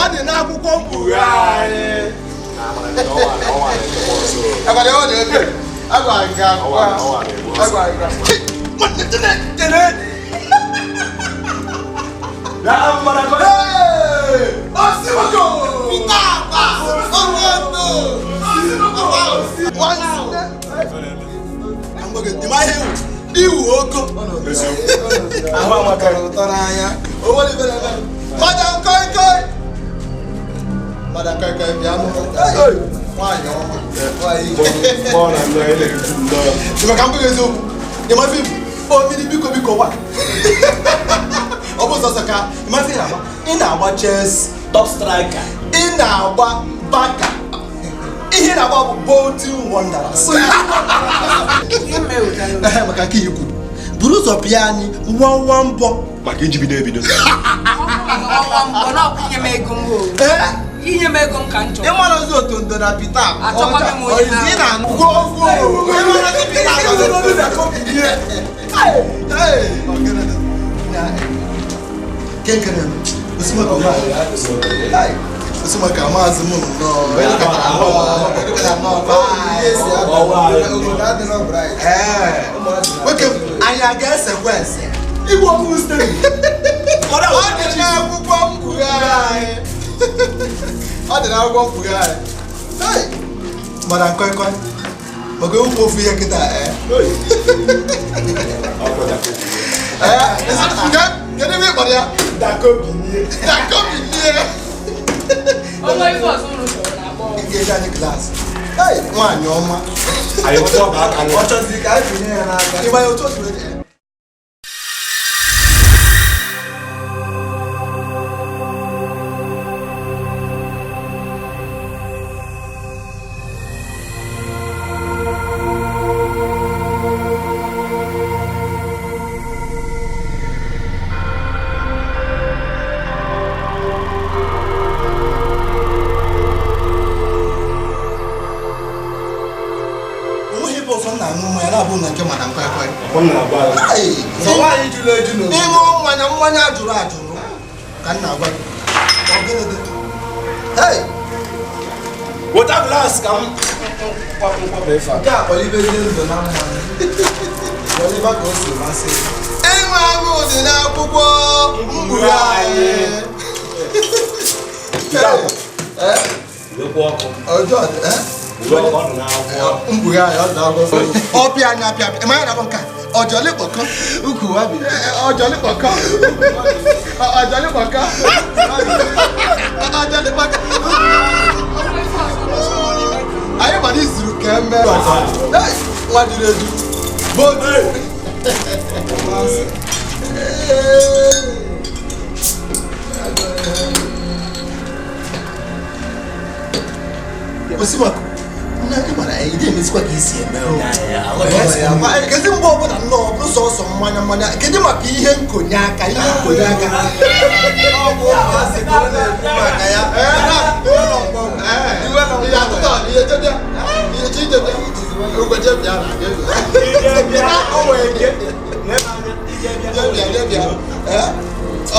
Ọ dị n'akwụkwọ mkpughe anyị. Iwu oko. Ahụ amakara ụtọ n'anya. Madam Koi Koi. Madam Koi Koi bịa nụ. Nwaanyị ọma. Nwaanyị. Maka m gwa eziokwu. Ị ma ife o mmiri biko biko wa. Ọ bụ sọsọ ka ị ma ife ị na-agba. Ị na-agba Chelsea top striker. Ị na-agba Barca. Ihe ị na-agba bụ Bolton Wanderers. Maka nke ikwu. Buru ụzọ pịa anyị nwa nwa mbọ maka iji bido ebido. Inye m ego m ka m chọrọ. Ịmara ozi otondo na Pita. Achọkwaghị m onye Oizi ị na-anụ. Ịmara ozi Pita Osimaka maazị m nnọọ. Nwoke anyị a ga-esekwa ese. Igwe ọkụ steeti. Ọ dị n'akwụkwọ mkpughe anyị. Ọ dị n'akwụkwọ mkpughe anyị. Mana nkoi nkoi. Maka okwu ofu ihe kịta ee. Kedu ebe ị kpọrọ ya? Dakobinie. Dakobinie. Ọnwa ife ọzọ unu chọrọ na-akpọ. Nkeji anyị glaasị. Nwaanyị ọma. Ọ chọzi ka anyị binye ya n'aka. Ịgba ya otu o si wee dị. Ịṅụ mmanya mmanya ajụrụ ajụrụ ka m na-agwa gị. Weta glass ka m Ịṅụ aṅụ dị n'akwụkwọ mkpughe anyị. Mkpughe anyị ọ dị n'akwụkwọ. Ọpịa anya apịa apịa. Ịmanya na-akpọ nke a? Ọjọlịkpọkọ. Ọjọlịkpọkọ. Ọjọlịkpọkọ. Ọjọlịkpọkọ. Anyị gbara izuru ka eme. Nwa juru eju. Bodu. Osimako. Kedu mgbe ọbụla nnọọ bụrụ sọsọ mmanya mmanya kedu maka ihe nkonye aka ihe nkonye aka ọ bụ ụmụazị ka ọ na-ekwu maka ya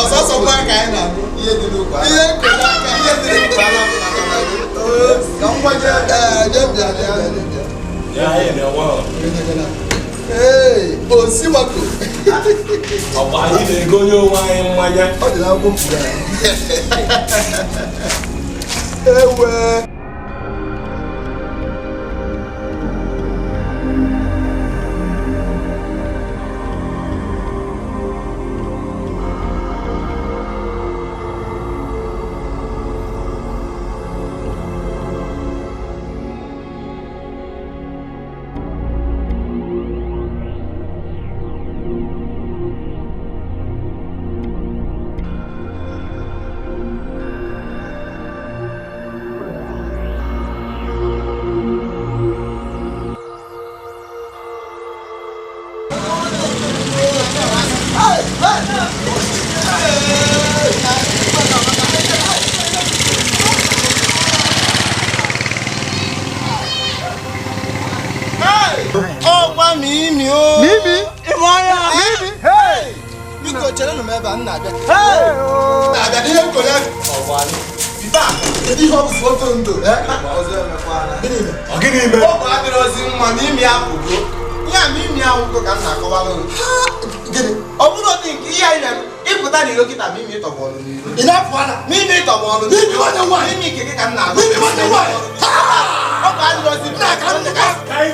ọsọsọ mmanya ka anyị na-aṅụ ihe nkonye aka ihe dị n'ukwu Ee, Osimako. Ọ bụ anyị na-egonye onwe anyị mmanya. Ọ dị n'akwụkwọ mkpughe anyị. Ewe. Ọgwa mimi o. Mimi. Ịmanya. Mimi. Hey. Biko chere nụ m ebe a m na-abịa. Hey. Na-abịa n'ihe nkonye aka. Ọgwa Pita, kedu ihe ọ bụ foto ndụ? Ọ gịnị ime? Ọgwụ adịrọzi mma n'imi apụgo. Ihe a mimi anwụgo ka m na-akọwara unu. Gịnị? Ọ bụrụ dị nke ihe anyị na-eme ịpụta n'iro kịta mimi ịtọgbọrọ n'iro. Ị na-apụ ala? Mimi ịtọgbọrọ n'iro. Mimi nwanne nwaanyị. Mimi nke gị ka m na-agụ. Mimi nwanne nwaanyị. Ọgwụ adịrọzi mma ka m na-akọ. Anyị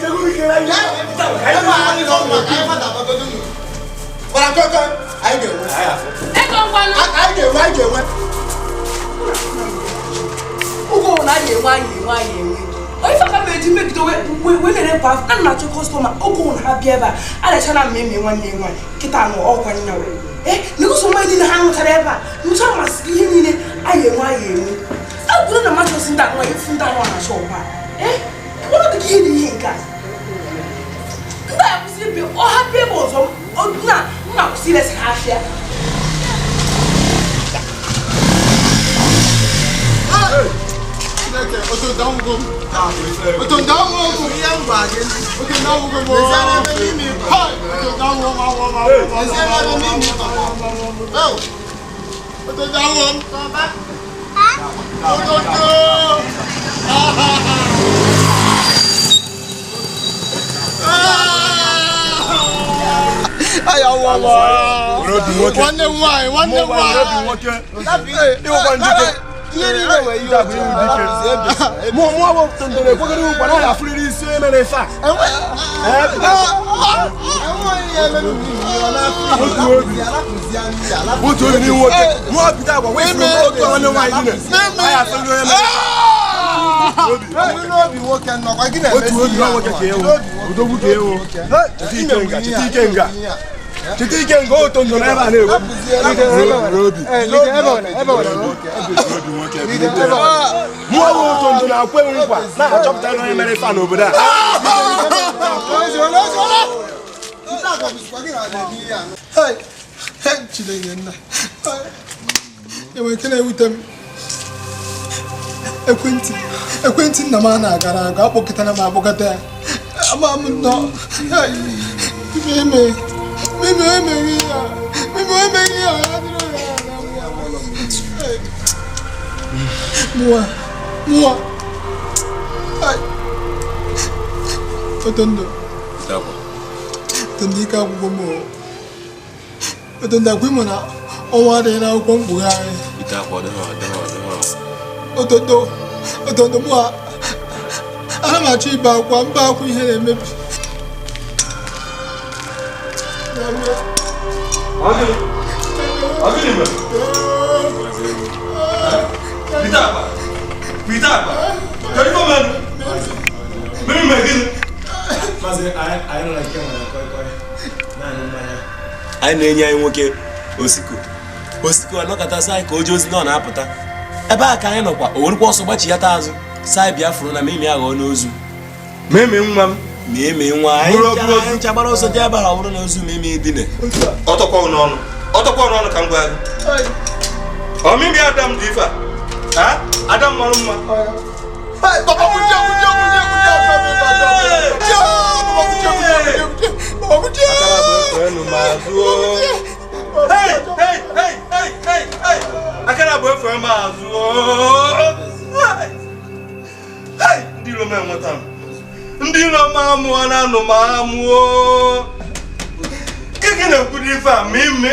ga-enwe. Ụgwọ na anyị enwe anyị enwe anyị enwe. Onye faka m eji megide wee na-erepụ afọ a na-achọ kọstọma oge ụlọ ha bịa ebe a adacha na mmemme nwanne nwaanyị kịta anụ ọkwa nyawe. Ee, negoso mmanya niile ha ṅụchara ebe a nụcha masị ihe niile anyị enwe anyị enwe. A bụrụ na mmadụ osi ndị anụ efu ndị anụ na-achọ ọkwa. Ee, ọ dị ka ihe dị ihe nke a. Ndị a kwụsị ịbịa ọ hapụ ebe ọzọ Na mma kwụsị ilesi ha afịa. Chineke, otondo anwụgo m. Otondo anwụgo m. Ihe m gwa gị. Otondo anwụgo m. Hai! Otondo anwụgo m, anwụgo m, anwụgo m, anwụgo m. Ew! Otondo anwụgo m. Otondo! Ay, anwụọ m. Nwanne m nwaanyị, nwanne m nwaanyị. Ịwụkwa njike. Mụ bụ tondoro ekwegoro ụkwa na ya afụrịrị isi onye mere ife a. Otu obi n'ihu nwoke. Mụ bido agwa wee furu otu nwanne nwaanyị dị na. Anyị afụrịrị onye mere. Otu obi nwa nwoke ka ewu. Odogwu ka ewu. Cheta ike nga, cheta ike nga. Cheta ike nga o tondoro ebe a na-ekwu. Mụọ bụ otondo na-akwe nkwa na-achọpụta onye mere ife a n'obodo a. Chineke nna. Enwere ike na-ewute m. Ekwentị nna m a na-agara aga akpọkọtara m akpọkọta ya. Ama m nnọọ. Ime emeghị ya. Mimi emeghị ya. Mụa. Mụa. Otondo. Otondo ike akwụkwọ m. Otondo akwa ịmụ na ọnwa adịghị n'akwụkwọ mkpughe anyị. Otondo. Otondo mụa. Ana m achọ ibe akwa mba akwa ihe na-emebi. Anyị na-enye anyị nwoke osiko osiko anọkọta sị anyị ka o jee ozi na ọ na-apụta ebe a ka anyị nọkwa o werukwa ọsọ gbachiyata azụ sị anyị bịa fụrụ na mimi aghọọ n'ozu mimi nwa m mimi nwa anyị ncha gbara ọsọ jee ebe a ọ bụrụ na ozu mimi dine ọtọkwa n'ọnụ ka m gwa gị ọmimi adam dị ife a adam mara mma. Akara bụ efe m azụ. Ndị iro m enweta m. Ndị iro m amụọ na anụ m amụọ. Gịnị na-ekwu n'ife a ma ime?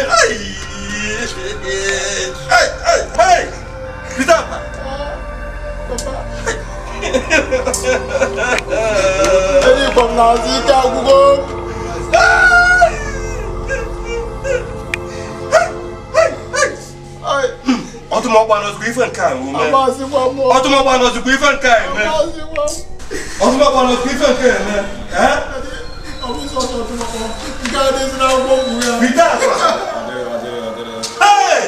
Peter! Enyikwa m n'azụ ike agwụgo. Ọtụmọkpa nọzikwa ife nke a eme. Ọtụmọkpa nọzikwa ife nke a eme. Ọtụmọkpa nọzikwa ife nke a eme. Peter! Hey!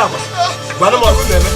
ajọ agwa gwanụ m ọgụ na-eme.